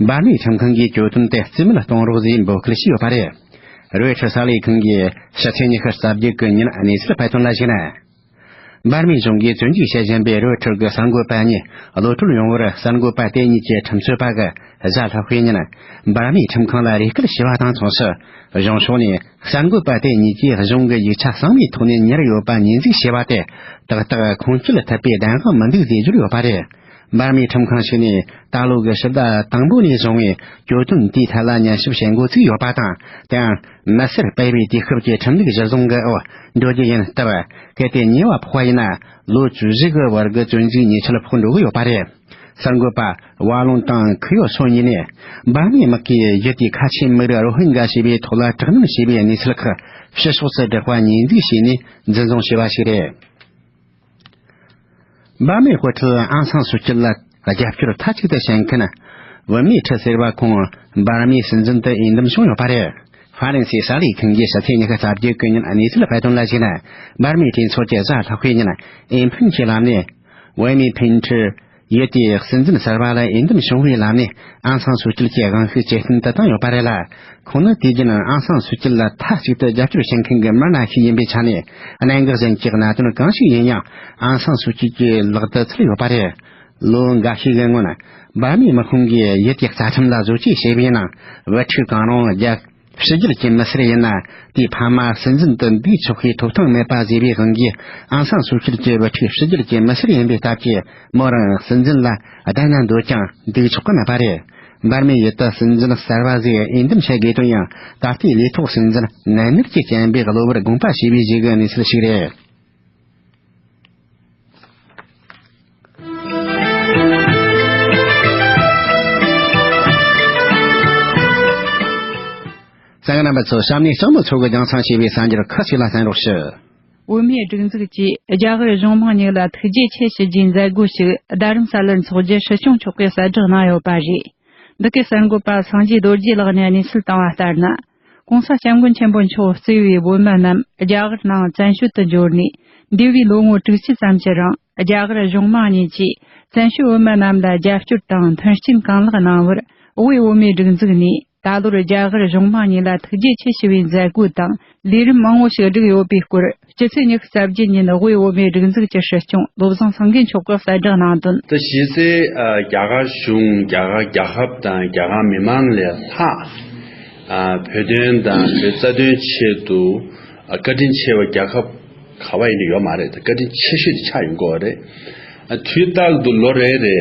འབར་མའི་ཁྲིམས་ཁང་གིས་གྱོད་དོན་དེ་རྩིས་མེད་གཏོང་རོགས་ཞེས་འབོད་སྐུལ་བྱས་ཡོད་པ་རེད། རོའི་ཊར་གསར་ལས་ཁང་གིས་ཕྱི་ཚེས་ཉི་ཤུ་རྩ་བརྒྱད་ཀྱི་ཉིན་གནས་ཚུལ་སྤེལ་དོན་ལ་གཞིགས་ན། འབར་མའི་གཞུང་གིས་བཙོན་འཇུག་བྱེད་བཞིན་པའི་རོའི་ཊར་གྱི་གསར་འགོད་པ་གཉིས་གློད་གྲོལ་ཡོང་བར་གསར་འགོད་པ་དེ་གཉིས་ཀྱི་ཁྲིམས་རྩོད་པ་གིས་གཟའ་ལྷག་པའི་ཉིན་འབར་མའི་ཁྲིམས་ཁང་ལ་རེ་སྐུལ་བྱས་པ་དང་མཚུངས་སུ། གཞུང་ཕྱོགས་ནས་གསར་འགོད་པ་དེ་གཉིས་ཀྱིས་གཞུང་གི་ཡིག་ཆ་གཙང་མའི་ཐོག་ནས་ཉར་ཡོད་པ་ངོས་འཛིན་བྱས་པ་དེ་ཏག་ཏག་ཁུངས་སྐྱེལ་ཐུབ་པའི་གདེང་དབང་མི་འདུག་ཅེས་བརྗོད་ཡོད་པ་རེད། འབར་མའི་ཁྲིམས་ཁང་ཞིག་ནས་ད་ལོ་གི་ཕྱི་ཟླ་དང་པོ་ནས་བཟུང་བའི་གྱོད་དོན་དེའི་ཐད་ལ་ཉན་ཞིབ་བྱེད་འགོ་ཚུགས་ཡོད་པ་དང་། དེའང་མི་སེར་སྤེལ་བའི་དུས་སྐབས་ཀྱི་ཁྲིམས་ལུགས་གཞིར་བཟུང་གི་འོག་འགྲོ་རྒྱུ་ཡིན་སྟབས། གལ་ཏེ་ཉེས་པ་ཕོག་པ་ཡིན་ན། ལོ་བཅུ་བཞི་གི་བར་གྱི་བཙོན་འཇུག་ཉེས་ཆད་ཕོག་འགྲོ་གི་ཡོད་པ་རེད། གསར་འགོད་པ་ཝ་ལུང་དང་ཁུ་ཡོ་སོ་གཉིས་ནས། འབར་མའི་དམག་གིས་ཡུལ་དེའི་ཁ་ཆེའི་མི་རིགས་རོ་ཧིན་གྷ་ཞེས་པའི་ཐོག་ལ་དྲག་གནོན་བྱས་པའི་གནས་ཚུལ་ཁག་ཕྱི་ཕྱོགས་སུ་བསྒྲགས་པ་ངོས་འཛིན་བྱས་ནས་འཛིན་བཟུང་བྱས་པ་ཞིག་རེད། འབར་མའི་དཔོན་ཕྲུག་ཨང་སང་སུའུ་ཅི་ལ་རྒྱབ་སྐྱོར་མཐའ་གཅིག་ཏུ་བྱེད་མཁན་བུད་མེད་ཁྲི་ཟེར་བ་ཁོང་འབར་མའི་སྲིད་འཛིན་དུ་འོས་འདེམས་བྱུང་ཡོད་པ་རེད། ཧྥ་རན་སིའི་གསར་ལས་ཁང་གིས་ཕྱི་ཚེས་ཉི་ཤུ་རྩ་བརྒྱད་ཀྱི་ཉིན་གནས་ཚུལ་སྤེལ་དོན་ལ་གཞིགས་ན། འབར་མའི་གྲོས་ཚོགས་ཀྱིས་གཟའ་ལྷག་པའི་ཉིན་འོས་འཕེན་གྱི་ལམ་ནས། འོས་མིའི་འཕེན་ཁྲིར་ཡུལ་དེའི་སྲིད་འཛིན་གསར་པ་ལ་འོས་འདེམས་བྱུང་བའི་ལམ་ནས་ཨང་སང་སུའུ་ཅི་གྱི་དབང་ཤུགས་ཇེ་བརྟན་དུ་བཏང་ཡོད་པ་རེད་ལ། ཁོང་ནི་དུས་རྒྱུན་ཨང་སང་སུའུ་ཅི་ལ་མཐའ་གཅིག་ཏུ་རྒྱབ་སྐྱོར་བྱེད་མཁན་གྱི་མི་སྣ་ཞིག་ཡིན་པའི་ཆ་ནས། གནད་འགག་ཅན་གྱི་གནད་དོན་གང་ཞིག་ཡིན་ཡང་ཨང་སང་སུའུ་ཅི་གྱི་ལག་ཏུ་ཚུད་ཡོད་པ་རེད། ལོ་འགའ་ཤས་ཀྱི་སྔོན། འབར་མའི་དམག་དཔུང་གིས་ཡུལ་དེའི་རྩ་ཁྲིམས་ལ་བཟོ་བཅོས་བྱས་པའི་ནང་། བུ་ཕྲུག་གང་རུང་རྒྱལ་ཕྱི་རྒྱལ་གྱི་མི་སེར་ཡིན་ན། དེའི་ཕ་མ་སྲིད་འཛིན་དུ་འདུག་ཆོག་པའི་ཐོབ་ཐང་མེད་པ་བཟོས་པའི་དབང་གིས། ཨང་སང་སུའུ་ཅི་གྱི་བུ་ཕྲུག་ཕྱི་རྒྱལ་གྱི་མི་སེར་ཡིན་པའི་སྟབས་ཀྱིས། མོ་རང་སྲིད་འཛིན་ལ་བསྡད་ན་འདོད་ཀྱང་འདུག་ཆོག་གི་མེད་པ་རེད། འབར་མའི་ཡུལ་དུ་སྲིད་འཛིན་གསར་པ་ཟིག་འོས་འདེམས་བྱེད་དགོས་དོན་ཡང་། ད་ལྟའི་ལས་ཐོག་སྲིད་འཛིན་ནད་མནར་གྱི་རྐྱེན་པས་གློ་བུར་དགོངས་པ་ཞུས་པའི་རྗེས་ཀྱི་གནས་ཚུལ་ཞིག་རེད། རྣམ་པ་ཚོ། གཤམ་ནས་གཙང་པོ་མཚོ་གིས་རྒྱང་སྲིང་བྱས་པའི་གསར་འགྱུར་ཁག་ཅིག་ལ་གསན་རོགས་ཞུ། བོད་མིའི་སྒྲིག་འཛུགས་ཀྱིས་རྒྱ་གར་གཞུང་མང་གཉིས་ལ་ཐུགས་རྗེ་ཆེ་ཞུ་རྒྱུའི་མཛད་སྒོ་ཞིག་རྡ་རམ་ས་ལར་འཚོགས་རྒྱུ་སྲིད་སྐྱོང་མཆོག་གིས་གསལ་བསྒྲགས་གནང་ཡོད་པ་རེད། འདི་གའི་གསར་འགོད་པ་སངས་རྒྱས་རྡོ་རྗེ་ལགས་ནས་གནས་ཚུལ་བཏང་བ་ལྟར་ན། ྋགོང་ས་ྋསྐྱབས་མགོན་ཆེན་པོ་མཆོག་གཙོས་པའི་བོད་མི་རྣམས་རྒྱ་གར་ནང་བཙན་བྱོལ་དུ་འབྱོར་ནས། འདས་པའི་ལོ་ངོ་དྲུག་ཅུ་ཙམ་གྱི་རིང་རྒྱ་གར་གཞུང་མང་གཉིས་ཀྱིས་བཙན་བྱོལ་བོད་མི་རྣམས་ལ་རྒྱབ་སྐྱོར་དང་མཐུན་རྐྱེན་གང་ལེགས་གནང་བར། དབུས་བོད་མིའི་སྒྲིག་འཛུགས་ནས་ད་ལོར་རྒྱ་གར་གཞུང་མང་གཉིས་ལ་ཐུགས་རྗེ་ཆེ་ཞུ་བའི་མཛད་སྒོ་དང་ལས་རིམ་མང་བོ་ཞིག་བསྒྲིགས་ཡོད་པའི་སྐོར། སྤྱི་ཚེས་ཉི་ཤུ་རྩ་བརྒྱད་ཉིན་དབུས་བོད་མིའི་སྒྲིག་འཛུགས་ཀྱི་སྲིད་སྐྱོང་བློ་བཟང་སེང་གེ་མཆོག་གིས་གསལ་བསྒྲགས་གནང་དོན། དེ་གཞི་རྩའི་ཨ་རྒྱ་གར་གཞུང་། རྒྱ་གར་རྒྱལ་ཁབ་དང་རྒྱ་གར་མི་མང་ལས་ལྷག་ཨ་བོད་དོན་དང་བོད་རྩ་དོན་ཆེད་དུ་ཨ་བཀའ་དྲིན་ཆེ་བ་རྒྱལ་ཁབ་ག་བ་ཡིན་ན་ཡོད་མ་རེད། ད་བཀའ་དྲིན་ཆེ་ཤོས་དེ་ཆགས་ཡོང་གི་ཡོད་རེད། ཨ་དུས་རྟག་ཏུ་ལོ་རེ་རེ་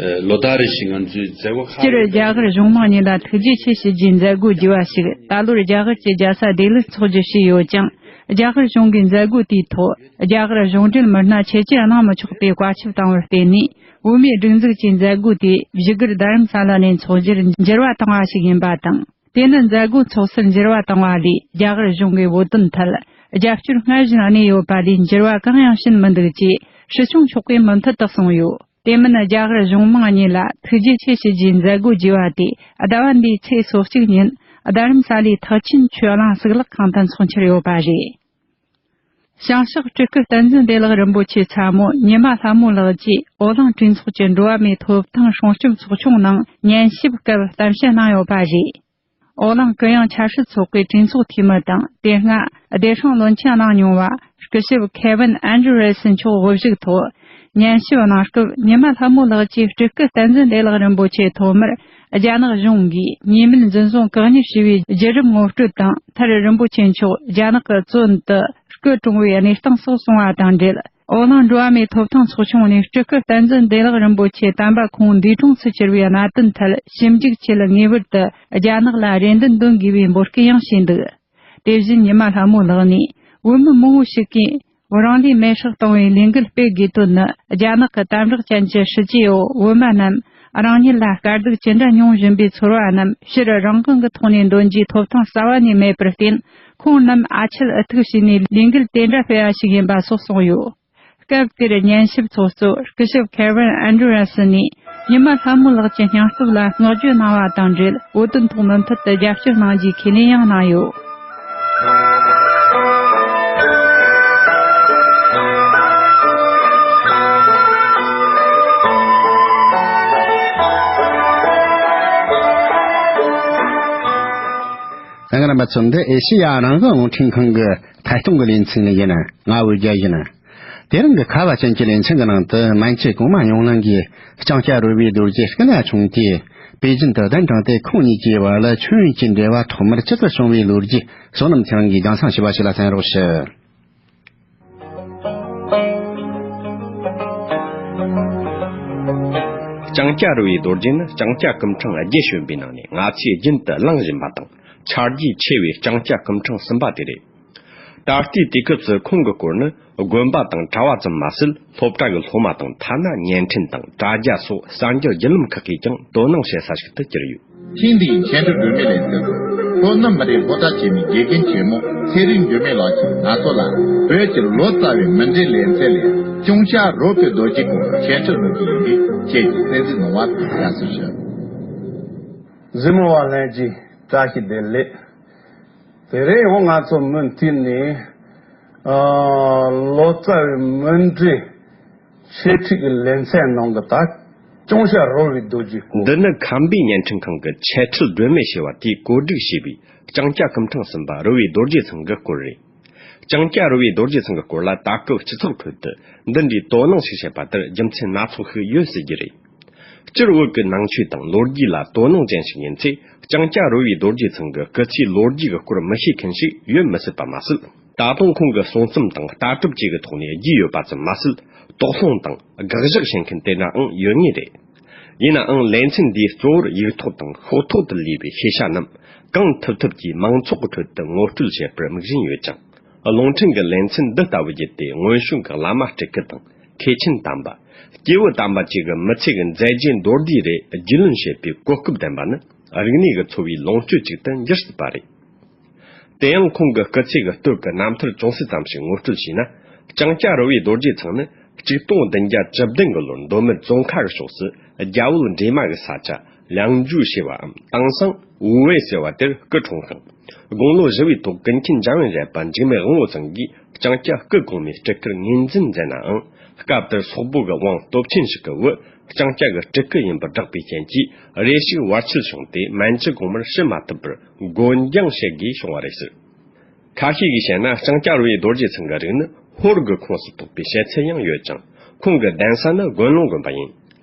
ཨ་ལོ་ལྟར་རེ་བཞིན་ང་ཚོའི་མཛད་སྒོ་ཁག་སྤྱིར་རྒྱ་གར་གཞུང་མང་གཉིས་ལ་ཐུགས་རྗེ་ཆེ་ཞུ་རྒྱུའི་མཛད་སྒོ་བརྒྱུད་པ་ཞིག་ད་ལོར་རྒྱ་གར་གྱི་རྒྱལ་ས་ལྡི་ལིར་འཚོགས་རྒྱུ་བྱས་ཡོད་ཀྱང་། རྒྱ་གར་གཞུང་གིས་མཛད་སྒོ་དེའི་ཐོག་རྒྱ་གར་གཞུང་འབྲེལ་མི་སྣ་ཆེད་ཀྱིས་གནང་མི་ཆོག་པའི་བཀའ་ཁྱབ་བཏང་བར་བརྟེན་ནས། བོད་མིའི་སྒྲིག་འཛུགས་ཀྱི་མཛད་སྒོ་དེ་བཞུགས་སྒར་རྡ་རམ་ས་ལ་ནས་འཚོགས་རྒྱུར་འགྱུར་བ་བཏང་བ་ཞིག་ཡིན་པ་དང་། དེ་ནི་མཛད་སྒོ་འཚོགས་སར་འགྱུར་བ་བཏང་བ་ལས་རྒྱ་གར་གཞུང་གི་བོད་དོན་ཐད་རྒྱབ་སྐྱོར་སྔར་བཞིན་གནས་ཡོད་པ་ལས་འགྱུར་བ་གང་ཡང་ཕྱིན་མི་འདུག་ཅེས་སྲིད་སྐྱོང་མཆོག་གིས་མུ་མཐུད་དུ་གསུངས་ཡོད། དེ་མིན་རྒྱ་གར་གཞུང་མང་གཉིས་ལ་ཐུགས་རྗེ་ཆེ་ཞུ་རྒྱུའི་མཛད་སྒོ་བརྒྱུད་པ་དེ་ཟླ་བ་འདིའི་ཚེས་སོ་གཅིག་ཉིན་རྡ་རམ་ས་ལའི་ཐེག་ཆེན་ཆོས་གླིང་གཙུག་ལག་ཁང་དུ་འཚོགས་འཆར་ཡོད་པ་རེད། བྱང་ཕྱོགས་སྤྲུལ་སྐུ་བསྟན་འཛིན་བདེ་ལེགས་རིན་པོ་ཆེ་ཚ་མོ་ཉི་མ་ལྷ་མོ་ལགས་ཀྱིས་འོ་གླིང་གྲོས་ཚོགས་ཀྱི་འགྲོ་བ་མིའི་ཐོབ་ཐང་སྲུང་སྐྱོབ་ཚོགས་ཆུང་ནང་ཉན་ཞིབ་སྐབས་གཏམ་བཤད་གནང་ཡོད་པ་རེད། འོ་གླིང་གུ་ཡངས་ཆབ་སྲིད་ཚོགས་པའི་གྲོས་ཚོགས་འཐུས་མི་དང་དེ་སྔ་བདེ་སྲུང་བློན་ཆེན་གནང་མྱོང་བ་སྐུ་ཞབས་ཁེ་ཝིན་ཨན་ཌྲུ་རེ་སན་མཆོག་དབུ་བཞུགས་ཐོག་ཉན་ཞིབ་གནང་སྐབས། ཉི་མ་ལྷ་མོ་ལགས་ཀྱིས་སྤྲུལ་སྐུ་བསྟན་འཛིན་བདེ་ལེགས་རིན་པོ་ཆེ་ཐོག་མར་རྒྱ་ནག་གཞུང་གིས་ཉེས་མེད་འཛིན་བཟུང་བཀག་ཉར་བྱས་པའི་བརྒྱུད་རིམ་ངོ་སྤྲོད་དང་། མཐར་རིན་པོ་ཆེ་མཆོག་རྒྱ་ནག་གི་བཙོན་དུ་བཀོད་གྲོངས་པའི་གནས་སྟངས་སོགས་གསུངས་པ་དང་འབྲེལ། འོ་གླིང་འགྲོ་བ་མིའི་ཐོབ་ཐང་ཚོགས་ཆུང་ནས་སྤྲུལ་སྐུ་བསྟན་འཛིན་བདེ་ལེགས་རིན་པོ་ཆེ་དམ་པ་ཁོང་འདས་གྲོངས་སུ་གྱུར་པའི་གནད་དོན་ཐད་ཞིབ་འཇུག་ཆེད་ངེས་པར་དུ་རྒྱ་ནག་ལ་རེ་འདུན་འདོན་དགོས་པའི་འབོད་སྐུལ་ཡང་བྱས་འདུག། དེ་བཞིན་ཉི་མ་ལྷ་མོ་ལགས་ནས་བོད་མི་མང་བོ་ཞིག་གིས་རང་ལུས་མེར་སྲེག་གཏོང་བའི་ལས་འགུལ་སྤེལ་དགོས་དོན་ནི། རྒྱ་ནག་གི་དམ་དྲག་ཅན་གྱི་སྲིད་ཇུས་འོག་བོད་མི་རྣམས་རང་ཉིད་ལ་དཀའ་སྡུག་ཅི་འདྲ་མྱོང་བཞིན་པའི་ཚོར་བ་རྣམས་ཕྱིར་རང་དབང་གི་ཐོག་ནས་འདོན་རྒྱུའི་ཐོབ་ཐང་རྩ་བ་ནས་མེད་པར་བརྟེན། ཁོང་རྣམས་ཨ་ཆད་ཨུ་ཐུག་བྱས་ནས་ལས་འགུལ་དེ་འདྲ་སྤེལ་བ་ཞིག་ཡིན་པ་སོགས་གསུངས་ཡོད། སྐབས་དེར་ཉན་ཞིབ་ཚོགས་གཙོ་སྐུ་ཞབས་ཁེ་ཝིན་ཨན་ཌྲུ་ར་སན་ནས་ཉི་མ་ལྷ་མོ་ལགས་ཀྱི་སྙིང་སྟོབས་ལ་བསྔགས་བརྗོད་གནང་བ་དང་འབྲེལ། བོད་དོན་ཐོག་མུ་མཐུད་དུ་རྒྱབ་སྐྱོར་གནང་རྒྱུའི་ཁས་ལེན་ཡང་གནང་ཡོད། གསན་མཁན་རྣམ་པ་ཚོ། འདི་ཨེ་ཤེ་ཡ་རང་དབང་རླུང་འཕྲིན་ཁང་གི་ཐད་གཏོང་གི་ལེ་ཚན་ཡིན། ང་འོད་རྒྱལ་ཡིན། དེ་རིང་གི་ཁ་བ་ཅན་གྱི་ལེ་ཚན་གྱི་ནང་དུ། མན་ཆད་གོང་མ་ཡོང་ལང་གིས་ལྕང་སྐྱ་རོལ་བའི་རྡོ་རྗེ་སྐུ་ན་ཆུང་དུས་པེ་ཅིན་དུ་གདན་དྲངས་ཏེ། ཁོང་གཉིས་ཀྱི་བར་ལ་མཆོད་ཡོན་གྱི་འབྲེལ་བ་ཐོག་མར་ཇི་ལྟར་བྱུང་བའི་ལོ་རྒྱུས་བསོད་ནམས་ཚེ་རིང་གིས་རྒྱང་སྲིང་ཞུས་པ་ཞིག་ལ་གསན་རོགས་ཞུ། ལྕང་སྐྱ་རོལ་བའི་རྡོ་རྗེ་ནི་ལྕང་སྐྱ་སྐུ་ཕྲེང་བརྒྱད་བྱོན་པའི་ནང་ནས་ང་ཚོས་རྒྱུན་དུ་གླེང་བཞིན་པ་དང་། ཆ་རྒྱུས་ཆེ་བའི་ལྕང་སྐྱ་སྐུ་ཕྲེང་གསུམ་པ་དེ་རེད། ད་ལྟའི་དུས་སྐབས་སུ་ཁོང་གི་སྐོར་ནི་དགོན་པ་དང་གྲྭ་བ་ཙམ་མ་ཟད། སློབ་གྲྭ་གི་སློབ་མ་དང་། ཐ་ན་བརྙན་འཕྲིན་དང་དྲ་རྒྱ་སོགས་གསར་འགྱུར་བརྒྱུད་ལམ་ཁག་གིས་ཀྱང་དོ་སྣང་བྱེད་ས་ཞིག་ཏུ་གྱུར་ཡོད། ཐེངས་འདིའི་འཆད་ཁྲིད་སྒྲོན་མེའི་ལེ་ཚན་དུ། ལྷོ་ནུབ་མི་རིགས་སློབ་གྲྭ་ཆེན་མོའི་དགེ་རྒན་ཆེན་མོ་ཚེ་རིང་འགྱུར་མེད་ལགས་ཀྱིས་ང་ཚོ་ལ་བོད་ཀྱི་ལོ་ཙཱ་བའི་མུ་འབྲེལ་ལེ་ཚན་ལས། ལྕང་སྐྱ་རོལ་པའི་རྡོ་རྗེའི་སྐོར་འཆད་ཁྲིད་གནང་རྒྱུ་ཡིན་པས། ཁྱེད་ཀྱིས་གསན་གཟིགས་གནང་བར་དགའ་བསུ་ཞུ། གཟིགས་མོ་བ་ལྷན་རྒྱས། བཀྲ་ཤིས་བདེ་ལེགས། དེ་རིང་འོ་ང་ཚོ་མུ་མཐུད་ནས་ཨ་ལོ་ཙཱ་བའི་མུ་འབྲེལ་འཆད་ཁྲིད་ཀྱི་ལེ་ཚན་ནང་གི་ད་ལྕང་སྐྱ་རོལ་བའི་རྡོ་རྗེའི་སྐོར། འདི་ནི་ཁམས་པའི་བརྙན་འཕྲིན་ཁང་གི་འཆད་ཁྲིད་སྒྲོན་མེ་ཞེས་པ་དེས་གོ་སྒྲིག་བྱས་པའི་ལྕང་སྐྱ་སྐུ་ཕྲེང་གསུམ་པ་རོལ་བའི་རྡོ་རྗེ་ཚང་གི་སྐོར་རེད། ལྕང་སྐྱ་རོལ་བའི་རྡོ་རྗེ་ཚང་གི་སྐོར་ལ་ད་སྐབས་སྤྱི་ཚོགས་ཁྲོད་དུ་འདི་འདྲའི་དོ་སྣང་ཞིག་བྱེད་པ་དེར་རྒྱུ་མཚན་སྣ་ཚོགས་ཤིག་ཡོད་སྲིད་ཀྱི་རེད། སྤྱིར་བོད་ཀྱི་ནང་ཆོས་དང་ལོ་རྒྱུས་ལ་དོ་སྣང་ཅན་ཞིག་ཡིན་ཚེ། ལྕང་སྐྱ་རོལ་བའི་རྡོ་རྗེ་ཚང་གི་སྐུ་ཚེའི་ལོ་རྒྱུས་ཀྱི་སྐོར་མི་ཤེས་མཁན་ཞིག་ཡོད་མི་སྲིད་པ་མ་ཟད། ད་དུང་ཁོང་གི་གསུང་རྩོམ་དང་ལྟ་གྲུབ་བཅས་ཀྱི་ཐོག་ནས་རྒྱས་ཡོད་པ་ཙམ་མ་ཟད། དོགས་སློང་དང་དགག་བཞག་བྱེད་མཁན་དེ་འདྲའང་ཡོད་ངེས་རེད། ཡིན་ནའང་ལེ་ཚན་འདིའི་གཙོ་བོར་ཡིག་ཐོག་དང་ཤོག་ཐོག་ཏུ་ལུས་པའི་ཤེས་བྱ་རྣམས་གང་ཐུབ་ཐུབ་ཀྱིས་མང་ཚོགས་ཀྱི་ཁྲོད་དུ་ངོ་སྤྲོད་བྱེད་པར་དམིགས་བཞིན་ཡོད་ཅིང་། རླུང་འཕྲིན་གྱི་ལེ་ཚན་འདི་ལྟ་བུ་བརྒྱུད་དེ་སྔོན་བྱོན་གྱི་བླ་མ་སྤྲུལ་སྐུ་དང་། མཁས་ཆེན་དམ་པ། སྐྱེས་བུ་དམ་པ་བཅས་ཀྱི་མི་ཚེ་གི་མཛད་རྗེས་མདོར་བསྡུས་རེ་རྒྱུས་ལོན་བྱེད་པའི་གོ་སྐབས་ལྡན་པ་ནི་རིག་གནས་ཀྱི་འཚོ་བའི་ལོངས་སྤྱོད་ཅིག་ཏུ་འགྱུར་སྲིད་པ་རེད། དེ་ཡང་ཁོང་གི་སྐུ་ཚེ་གི་སྟོད་ཀྱི་རྣམ་ཐར་ཅུང་ཟད་ཙམ་ཞིག་ངོ་སྤྲོད་བྱས་ན། ལྕང་སྐྱ་རི་བོའི་རྡོ་རྗེ་ཚང་ནི་ཆིག་སྟོང་བདུན་བརྒྱ་བཅུ་བདུན་གི་ལོར་མདོ་སྨད་ཙོང་ཁ་གི་ཕྱོགས་སུ་རྒྱ་བོད་འདྲེས་མ་གི་ས་ཆ་ལིའང་ཇུ་ཞེས་པའམ་དེང་སང་ཝུའུ་ཝེ་ཟེར་བ་དེར་སྐུ་འཁྲུངས་ཤིང་། དགུང་ལོ་བཞི་བའི་ཐོག་ཀུན་མཁྱེན་འཇམ་དབྱངས་བཞད་པ་འཇིགས་མེད་དབང་པོ་ཚང་གིས་ལྕང་སྐྱ་སྐུ་གོང་མའི་སྤྲུལ་སྐུར་ངོས་འཛིན་མཛད་ནའང་། སྐབས་དེར་སོག་པོ་གི་དབང་སྟོབས་ཆེན་ཞིག་གིས་བོད་ལྕང་སྐྱ་གི་སྤྲུལ་སྐུ་ཡིན་པར་བསྒྲགས་པའི་རྐྱེན་གྱིས། རེ་ཞིག་བར་ཆད་བྱུང་སྟེ་མན་ཇུ་གོང་མར་ཞུ་མ་ཐུབ་པར་སྒོ་འགྱངས་བྱེད་དགོས་བྱུང་བ་རེད་ཟེར། ཁ་ཤས་ཀྱིས་བཤད་ན། ལྕང་སྐྱ་རི་བོའི་རྡོ་རྗེ་ཚང་གི་རིགས་ནི་ཧོར་གྱི་ཁོངས་སུ་གཏོགས་པའི་བཤད་ཚུལ་ཡང་ཡོད་ཅིང་། ཁོང་གི་གདན་ས་ནི་དགོན་ལུང་དགོན་པ་ཡིན།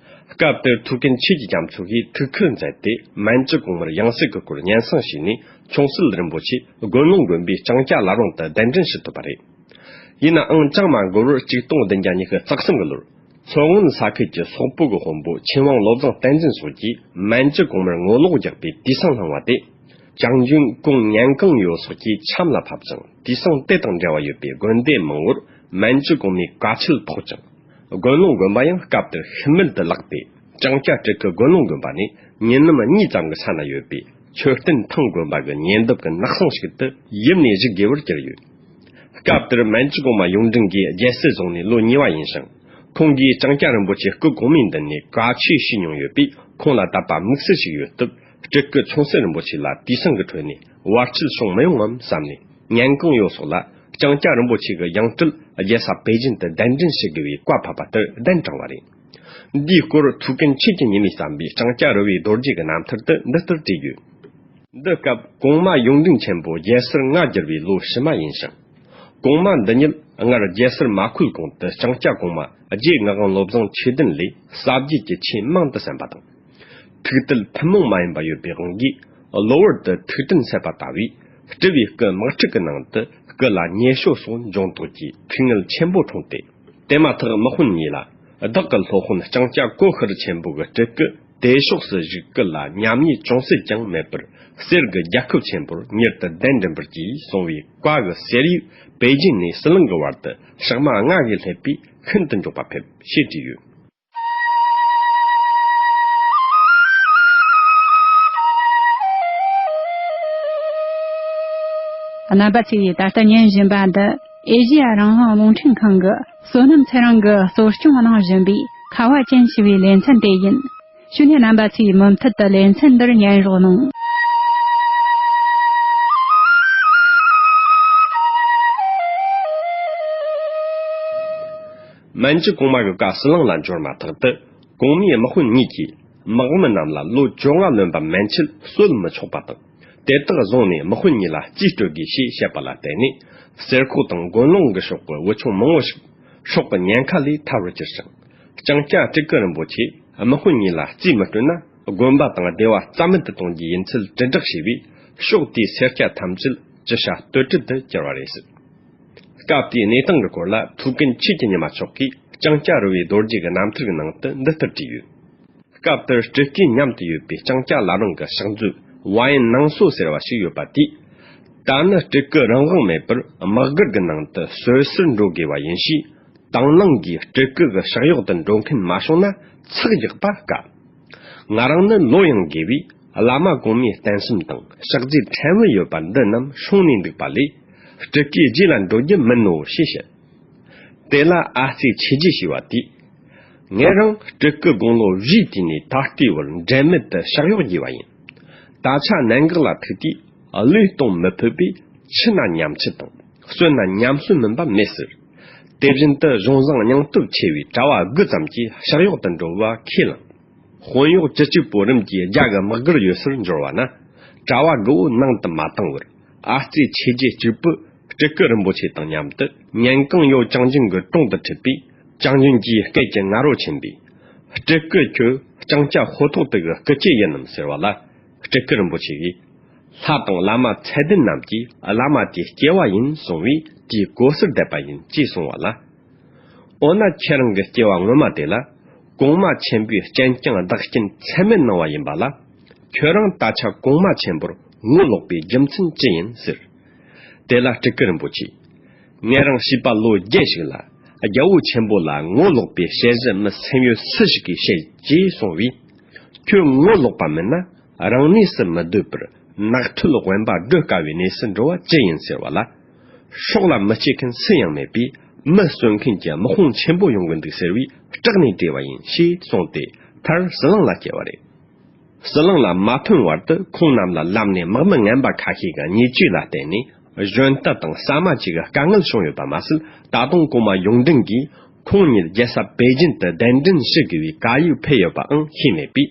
སྐབས་དེར་ཐུའུ་བཀྭན་ཆོས་ཀྱི་རྒྱ་མཚོ་ཞེས་ཐུགས་ཁུར་མཛད་དེ། མན་ཇུ་གོང་མར་ཡང་སྲིད་ཀྱི་སྐོར་སྙན་སེང་ཞུས་ནས། ཆུང་སྲིད་རིན་པོ་ཆེ་དགོན་ལུང་དགོན་པའི་ལྕང་སྐྱ་བླ་བྲང་དུ་གདན་འདྲེན་ཞུ་ཐུབ་པ་རེད། ཡིན་ནའང་ཅང་མ་འགོར་བར་ཆིག་སྟོང་བདུན་བརྒྱ་ཉི་ཤུ་རྩ་གསུམ་གྱི་ལོར། མཚོ་སྔོན་ས་ཁུལ་གྱི་སོག་པོ་གི་དཔོན་པོ་ཆོས་དབང་བློ་བཟང་བསྟན་འཛིན་སོགས་ཀྱིས་མན་ཇུ་གོང་མར་ངོ་ལོག་རྒྱག་པའི་དུས་སང་བསླངས་པ་དེ། ལྕང་ཆུན་ཀུང་ཉན་ཀང་ཡོ་སོགས་ཀྱིས་འཆམ་ལ་ཕབ་ཅིང་། དུས་སང་དེ་དང་འབྲེལ་བ་ཡོད་པའི་དགོན་སྡེ་མང་བོར་མན་ཇུ་གོང་མའི་བཀའ་ཆད་ཕོག་ཅིང་། དགོན་ལུང་དགོན་པ་ཡང་སྐབས་དེར་ཤི་མེད་དུ་བརླགས་ཏེ། ལྕང་སྐྱ་སྤྲུལ་སྐུ་དགོན་ལུང་དགོན་པ་ནས་ཉི་ནུབ་གཉིས་ཙམ་གྱི་ས་ན་ཡོད་པའི་མཆོད་རྟེན་ཐང་དགོན་པ་གི་ཉེ་འདབས་ཀྱི་ནགས་གསེང་ཞིག་ཏུ་ཡིབ་ནས་བཞུགས་དགོས་པར་གྱུར་ཡོད། སྐབས་དེར་མན་ཇུ་གོང་མ་ཡོངས་འབྲིང་གིས་རྒྱལ་སྲིད་བཟུང་ནས་ལོ་གཉིས་པ་ཡིན་ཞིང་། ཁོང་གིས་ལྕང་སྐྱ་རིན་པོ་ཆེ་སྐུ་གོང་མའི་མདུན་ནས་བཀའ་ཆོས་ཞུས་མྱོང་ཡོད་པས། ཁོང་ལ་དད་པ་དམིགས་བསལ་ཞིག་ཡོད་སྟབས། སྤྲུལ་སྐུ་ཆུང་སྲིད་རིན་པོ་ཆེ་ལ་དུས་སང་གི་ཁྲོད་ནས་བར་ཆད་བྱུང་མི་ཡོང་ངམ་བསམ་ནས། ཉན་ཀང་ཡོ་སོགས་ལ་ལྕང་སྐྱ་རིན་པོ་ཆེ་གི་ཡང་སྤྲུལ་རྒྱལ་ས་པེ་ཅིན་དུ་གདན་འདྲེན་ཞུ་དགོས་པའི་བཀའ་ཕབ་པ་ལྟར་གདན་དྲངས་པ་རེད། འདིའི་སྐོར་ཐུའུ་བཀྭན་ཆོས་ཀྱི་ཉི་མས་བརྩམས་པའི་ལྕང་སྐྱ་རི་བོའི་རྡོ་རྗེ་གི་རྣམ་ཐར་དུ་འདི་ལྟར་བྲིས་ཡོད། འདི་སྐབས་གོང་མ་ཡོངས་འབྲིང་ཆེན་པོ་རྒྱལ་སར་མངའ་བསྒྱུར་བའི་ལོ་ཕྱི་མ་ཡིན་ཞིང་། གོང་མ་འདི་ཉིད་སྔར་རྒྱལ་སར་མ་ཁོལ་གོང་དུ་ལྕང་སྐྱ་གོང་མ་རྗེ་ངག་དབང་བློ་བཟང་ཆོས་ལྡན་ལས་ཟབ་རྒྱས་ཀྱི་ཆོས་མང་དུ་གསན་པ་དང་། ཐུགས་དད་ཐུན་མོང་མ་ཡིན་པ་ཡོད་པའི་དབང་གིས། གློ་བུར་དུ་ཐུགས་དྲན་ཟད་པ་ལྟ་བུའི་སྤྲུལ་བའི་སྐུ་དམག་འཁྲུག་གི་ནང་དུ་སྐུ་ལ་ཉེས་ཤོས་སོགས་འབྱུང་དོགས་ཀྱིས་ཐུགས་ངལ་ཆེན་པོ་འཁྲུངས་ཏེ། དེ་མ་ཐག་དམག་དཔོན་གཉིས་ལ། བདག་གི་སློབ་དཔོན་ལྕང་སྐྱ་ཀོ་ཤྲི་ཆེན་པོ་གི་སྤྲུལ་སྐུ་དེ་ཕྱོགས་སུ་བཞུགས་སྐུ་ལ་ཉམས་ཉེས་ཅུང་ཟད་ཀྱང་མེད་པར། གསེར་གྱི་རྒྱལ་ཁབ་ཆེན་པོར་མྱུར་དུ་གདན་འདྲེན་པར་གྱིས་གསུངས་པའི་བཀའ་གི་གསེར་ཡིག་པེ་ཅིན་ནས་ཟི་ལིང་གི་བར་དུ་ཞག་མ་ལྔ་གིས་སླེབས་པས་ཤིན་ཏུ་མགྱོགས་པ་ཕེབས་ཞེས་བྲིས་ཡོད། རྣམ་པ་ཚོས་ད་ལྟ་ཉན་བཞིན་པ་འདི་ཨེ་ཤེ་ཡ་རང་དབང་རླུང་འཕྲིན་ཁང་གི་བསོད་ནམས་ཚེ་རིང་གིས་གཙོ་སྐྱོང་གནང་བཞིན་པའི་ཁ་བ་ཅན་ཞེས་པའི་ལེ་ཚན་དེ་ཡིན། ཞུ་ནས་རྣམ་པ་ཚོས་མུ་མཐུད་དུ་ལེ་ཚན་འདིར་ཉན་རོགས་གནང་། མན་ཇུ་གོང་མ་གི་བཀའ་ཟི་ལིང་ལ་འབྱོར་མ་ཐག་ཏུ། གོང་མའི་དམག་དཔོན་གཉིས་ཀྱིས་དམག་མི་རྣམས་ལ་ལོ་བཅོ་ལྔ་ལོན་པ་མན་ཆད་གསོད་མི་ཆོག་པ་དང་། དེ་དག་བཟུང་ནས་དམག་དཔོན་གཉིས་ལ་རྩིས་སྤྲོད་དགོས་ཞེས་བཤད་པ་ལ་བརྟེན་ནས། གསེར་ཁོག་དང་དགོན་ལུང་གི་ཕྱོགས་ཀྱི་བུ་ཆུང་མང་བོ་ཞིག་སྲོག་གི་ཉེན་ཁ་ལས་ཐར་བར་གྱུར་ཞིང་། ལྕང་སྐྱ་སྤྲུལ་སྐུ་རིན་པོ་ཆེས་དམག་དཔོན་གཉིས་ལ་རྩིས་མི་སྤྲོད་ན། དགོན་པ་དང་སྡེ་བ་རྩ་མེད་དུ་གཏོང་རྒྱུ་ཡིན་ཚུལ་དྲིལ་བསྒྲགས་བྱས་པས། ཕྱོགས་དེའི་སེར་སྐྱ་ཐམས་ཅད་ཅི་བྱ་གཏོལ་བྲལ་དུ་གྱུར་བ་རེད། སྐབས་དེའི་གནས་སྟངས་ཀྱི་སྐོར་ལ་ཐུའུ་བཀྭན་ཆོས་ཀྱི་ཉི་མ་མཆོག་གིས་ལྕང་སྐྱ་རི་བོའི་རྡོ་རྗེ་གི་རྣམ་ཐར་གྱི་ནང་དུ་འདི་ལྟར་བྲིས་ཡོད། སྐབས་དེར་སྤྲུལ་སྐུའི་མཉམ་དུ་ཡོད་པའི་ལྕང་སྐྱ་བླ་བྲང་གི་ཕྱག་མཛོད་ཝ་ཡན་ནང་སོ་ཟེར་བ་ཞིག་ཡོད་པ་དེས། ད་ནི་སྤྲུལ་སྐུ་རང་དབང་མེད་པར་དམག་སྒར་གྱི་ནང་དུ་གསོད་སར་འགྲོ་དགོས་པ་ཡིན་ཞེས། དང་བླངས་ཀྱིས་སྤྲུལ་སྐུ་གི་ཕྱག་གཡོག་ཏུ་འགྲོ་མཁན་མ་བྱུང་ན་ཚགས་རྒྱག་པ་དཀའ། ང་རང་ནི་ལོ་ཡང་རྒས་པས། བླ་མ་གོང་མའི་བསྟན་སྲུང་དང་ཕྱག་རྗེས་ཕྲན་བུ་ཡོད་པ་འདི་རྣམས་སྲུང་ནས་འདུག་པ་ལས། སྤྲུལ་སྐུའི་རྗེས་ལ་འགྲོ་རྒྱུ་མིན་ནོ་ཞེས་བཤད། དེ་ལ་ཨ་ཙི་ཆོས་རྗེ་ཞེས་པ་དེས། ངེད་རང་སྤྲུལ་སྐུ་དགུང་ལོ་བཞིའི་དུས་ནས་ད་ལྟའི་བར་འབྲལ་མེད་དུ་ཕྱག་གཡོག་བགྱིས་པ་ཡིན། ད་ཆ་གནད་འགག་ལ་ཐུག་དུས་བློས་གཏོང་མི་ཕོད་པས། འཆི་ན་ཉམས་འཆི་དང་གསོན་ན་ཉམས་གསོན་མིན་པ་མེད་ཟེར། དེ་བཞིན་དུ་གཞུང་བཟང་སྙིང་སྟོབས་ཆེ་བའི་གྲྭ་བ་དགུ་ཙམ་གྱིས་ཕྱག་གཡོག་ཏུ་འགྲོ་བ་ཁས་བླངས། དཔོན་གཡོག་བཅུ་གཅིག་པོ་རིམ་གྱིས་རྒྱ་གི་དམག་སྒར་ཡོད་སར་འབྱོར་བ་ན། གྲྭ་བ་དགུ་བོ་ནང་དུ་མ་བཏང་བར། ཨ་ཙི་ཆོས་རྗེ་གཅིག་པུ་སྤྲུལ་སྐུ་རིན་པོ་ཆེ་དང་མཉམ་དུ་ཉན་ཀང་ཡོ་ཅང་ཅིང་གི་དྲུང་དུ་ཁྲིད་པས། ཅང་ཅིང་གྱིས་སྐད་ཀྱི་ང་རོ་ཆེན་པོས། སྤྲུལ་སྐུ་ཁྱོད་ལྕང་སྐྱ་ཧོ་ཐོག་དུ་གི་སྐུ་སྐྱེ་ཡིན་ནམ་ཟེར་བ་ལ། སྤྲུལ་སྐུ་རིན་པོ་ཆེ་གིས། ལྷ་དང་བླ་མ་ཚད་ལྡན་རྣམས་ཀྱིས་བླ་མ་དེའི་སྐྱེ་བ་ཡིན་གསུང་བས། དེའི་གོ་སར་བསྡད་པ་ཡིན་ཅེས་གསུང་བ་ལ། འོ་ན་ཁྱེད་རང་གི་སྐྱེ་བ་སྔོན་མ་དེ་ལ། གོང་མ་ཆེན་པོས་སྤྱན་རྐྱང་བདག་རྐྱེན་ཚད་མེད་གནང་བ་ཡིན་པ་ལ། ཁྱོད་རང་ད་ཆ་གོང་མ་ཆེན་པོར་ངོ་ལོག་པའི་རྒྱུ་མཚན་ཅི་ཡིན་ཟེར། དེ་ལ་སྤྲུལ་སྐུ་རིན་པོ་ཆེས། ངེད་རང་བྱིས་པ་ལོ་བརྒྱད་ཞིག་ལ། རྒྱལ་པོ་ཆེན་པོ་ལ་ངོ་ལོག་པའི་དཔྱད་གཞི་མི་སེམས་ཡོད་སུ་ཞིག་གིས་བཤད་ཅེས་གསུངས་པས། ཁྱོད་ངོ་ལོག་པ་མིན་ན་རང་གནས་སུ་མི་སྡོད་པར་ ནགས་ཁྲོད་དབེན་པ་བགྲོད་དཀའ་བའི་གནས་སུ་འགྲོ་བ་ཅི་ཡིན་ཟེར་བ་ལ། སྲོག་ལ་མི་གཅེས་མཁན་སུ་ཡང་མེད་པས། མི་གསོད་མཁན་གྱི་དམག་དཔུང་ཆེན་པོ་ཡོང་གི་འདུག་ཟེར་བས་སྐྲག་ནས་བྲོས་པ་ཡིན་ཞེས་གསུངས་ཏེ། མཐར་ཟི་ལིང་ལ་སྐྱེལ་བ་རེད། ཟི་ལིང་ལ་མ་ཐོན་བར་དུ་ཁོང་རྣམས་ལ་ལམ་ནས་དམག་མི་ངན་པ་ཁ་ཤས་ཀྱི་ཉེས་སྤྱོད་ལ་བརྟེན་ནས། གཞོན་དུ་དང་ཟ་མ་བཅས་ཀྱི་དཀའ་ངལ་བྱུང་ཡོད་པ་མ་ཟད། ད་དུང་གོང་མ་ཡོངས་འཛིན་གྱིས་ཁོང་ཉིད་རྒྱལ་ས་པེ་ཅིན་དུ་གདན་འདྲེན་ཞུ་དགོས་པའི་བཀའ་ཡིག་ཕུལ་ཡོད་པའང་ཤེས་མེད་པས།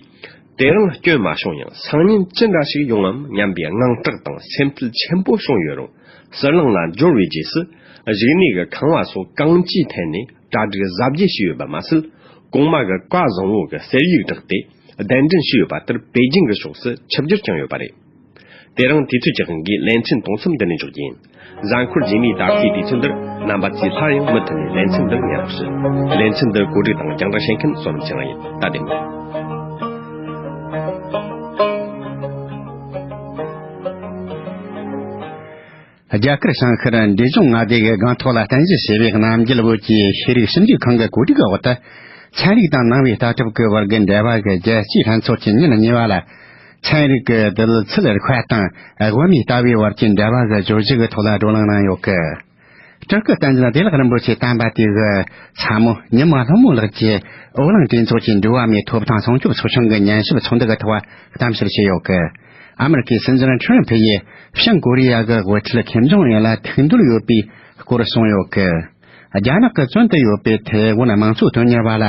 དེ་རིང་སྐྱོན་མ་བྱུང་ཡང་སང་ཉིན་ཅི་འདྲ་ཞིག་ཡོང་ངམ་སྙམ་པའི་དངངས་སྐྲག་དང་སེམས་ཁྲལ་ཆེན་པོ་བྱུང་ཡོད་རུང་། ཟི་ལིང་ལ་འབྱོར་བའི་རྗེས་སུ། བཞུགས་གནས་ཀྱི་ཁང་བ་སོགས་གང་ཅིའི་ཐད་ནས་གྲ་སྒྲིག་གཟབ་རྒྱས་བྱས་ཡོད་པ་མ་ཟད། གོང་མ་གི་བཀའ་བཟང་བོ་གི་གསེར་ཡིག་བསྒྲགས་ཏེ། གདན་འདྲེན་ཞུས་ཡོད་པ་ལྟར་པེ་ཅིང་གི་ཕྱོགས་སུ་ཆིབས་བསྒྱུར་བསྐྱངས་ཡོད་པ་རེད། དེ་རིང་དུས་ཚོད་ཀྱི་དབང་གིས་ལེ་ཚན་དོན་ཚན་འདི་ནས་འཇོག་རྒྱུ་ཡིན། གཟའ་འཁོར་རྗེས་མའི་ད་ལྟའི་དུས་ཚོད་འདིར་རྣམ་པ་ཚོས་སླར་ཡང་མུ་མཐུད་ནས་ལེ་ཚན་འདིར་ཉན་རོགས་ཞུ། ལེ་ཚན་འདི་གོ་སྒྲིག་དང་རྒྱང་བསྒྲགས་བྱེད་མཁན་བསོད་ནམས་ཚེ་རིང་ཡིན། ད་བདེ་མོ། རྒྱ་གར་བྱང་ཤར་འབྲས་ལྗོངས་མངའ་སྡེ་གི་སྒང་ཐོག་ལ་རྟེན་གཞི་བྱས་པའི་རྣམ་རྒྱལ་བོད་ཀྱི་ཤེས་རིག་ཞིབ་འཇུག་ཁང་གི་གོ་སྒྲིག་འོག་ཏུ། ཚན་རིག་དང་ནང་པའི་ལྟ་གྲུབ་ཀྱི་བར་གྱི་འབྲེལ་བ་གི་རྒྱལ་སྤྱིའི་ལྷན་ཚོགས་ཀྱི་ཉིན་གཉིས་པ་ལ། ཚན་རིག་གི་བདུད་རྩི་ལ་ཁ་དང་དབུ་མའི་ལྟ་བའི་བར་གྱི་འབྲེལ་བ་གི་བརྗོད་གཞི་གི་ཐོག་ལ་བགྲོ་གླེང་གནང་ཡོད་གི། སྤྲུལ་སྐུ་བསྟན་འཛིན་བདེ་ལེགས་རིན་པོ་ཆེ་དམ་པ་དེ་གི་ཚ་མོ་ཉི་མ་ལྷུན་མོ་ལགས་ཀྱིས་ཨོ་གླིང་གྲོས་ཚོགས་ཀྱི་འགྲོ་བ་མིའི་ཐོབ་ཐང་སྲུང་སྐྱོབ་ཚོགས་ཆུང་གི་ཉན་ཞིབ་ཚོགས་འདུ་གི་ཐོག་གཏམ་བཤད་བྱས་ཡོད་གི། ཨ་མེ་རི་ཀའི་སྲིད་འཛིན་ཁྲོམ་ཕུ་ཡིས་བྱང་ཀོ་རི་ཡ་གི་དབུ་ཁྲིད་ཁེམ་ཇོང་ཨུན་ལ་ཐུག་འདོད་ཡོད་པའི་སྐོར་གསུངས་ཡོད་གི། རྒྱ་ནག་གི་བཙོན་དུ་ཡོད་པའི་ཐའེ་ཝན་དམངས་གཙོ་དོན་གཉེར་བ་ལ།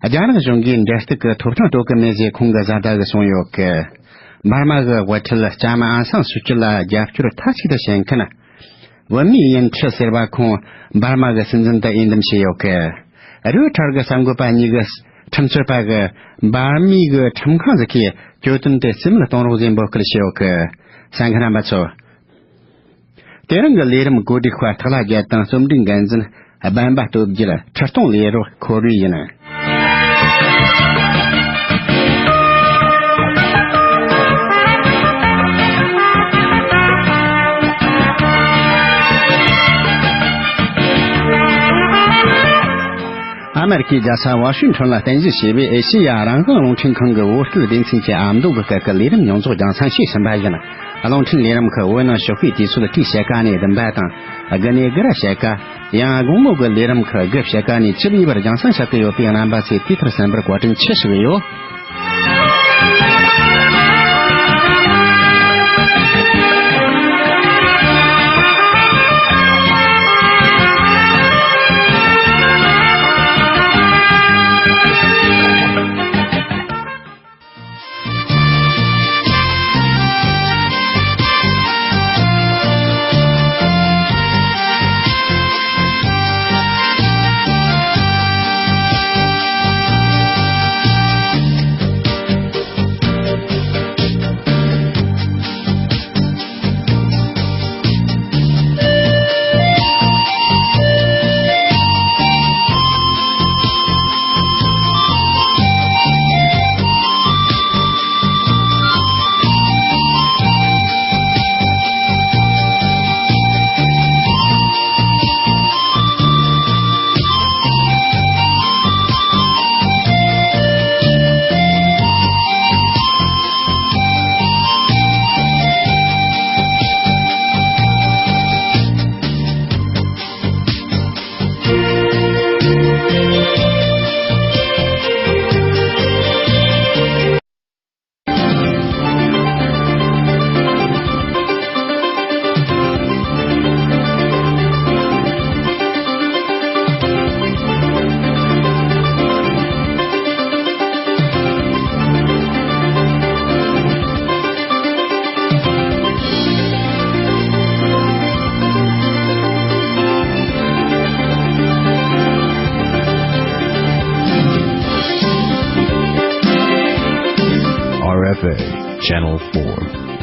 རྒྱ་ནག་གཞུང་གིས་འབྲེལ་གཏུག་གི་ཐོབ་ཐང་སྤྲོད་ཀྱི་མེད་ཅེས་ཁོང་གི་བཟའ་ཟླ་གིས་གསུངས་ཡོད་གི། འབར་མ་གི་དབུ་ཁྲིད་ལྕམ་ཨང་སང་སུ་ཅི་ལ་རྒྱབ་སྐྱོར་མཐའ་གཅིག་ཏུ་བྱེད་མཁན། བུད་མེད་ཡིན་ཁྲི་ཟེར་བ་ཁོང་འབར་མ་གི་སྲིད་འཛིན་དུ་འོས་འདེམས་བྱས་ཡོད་གི། རོའི་ཊར་གི་གསར་འགོད་པ་གཉིས་ཀྱིས་ཁྲིམས་རྩོད་པ་གིས་འབར་མའི་གི་ཁྲིམས་ཁང་ཟིག་གིས་གྱོད་དོན་དེ་རྩིས་མེད་གཏོང་རོགས་ཟེར་འབོད་སྐུལ་བྱས་ཡོད་གི། གསན་མཁན་རྣམ་པ་ཚོ། དེ་རིང་གི་ལས་རིམ་གོ་སྒྲིག་པ་སྟག་ལྷ་རྒྱལ་དང་རྩོམ་སྒྲིག་འགན་འཛིན་སྦན་པ་སྟོབས་རྒྱལ། ཁྲི་སྟོང་ལས་རོགས་ཁོར་ཡུག་ཡིན། ཨ་མེ་རི་ཁའི་རྒྱལ་ས་ཝ་ཤིང་ཊོན་ལ་རྟེན་གཞི་བྱས་པའི་ཨེ་ཤེ་ཡ་རང་དབང་རླུང་འཕྲིན་ཁང་གི་བོད་སྐད་སྡེ་ཚན་གྱི་ཨ་མདོ་གི་སྐད་ཀྱི་ལས་རིམ་ཡོངས་རྫོགས་རྒྱང་སྲིང་བྱས་ཟིན་པ་ཡིན། རླུང་འཕྲིན་ལས་རིམ་ཁག་བོད་ནང་ཞོགས་ཀའི་དུས་ཚོད་དྲུག་ཕྱེད་ཀ་ནས་བདུན་པ་དང་། དགུ་ནས་དགུ་ར་ཕྱེད་ཀ། ཡང་དགོང་མོ་གི་ལས་རིམ་ཁག་དགུ་ཕྱེད་ཀ་ནས་བཅུ་གཉིས་བར་རྒྱང་སྲིང་བྱ་གི་ཡོད་པས། རྣམ་པ་ཚོས་དུས་ཐོག་གསན་པར་བཀའ་དྲིན་ཆེ་ཞུ་གི་ཡོད། R F A, Channel four.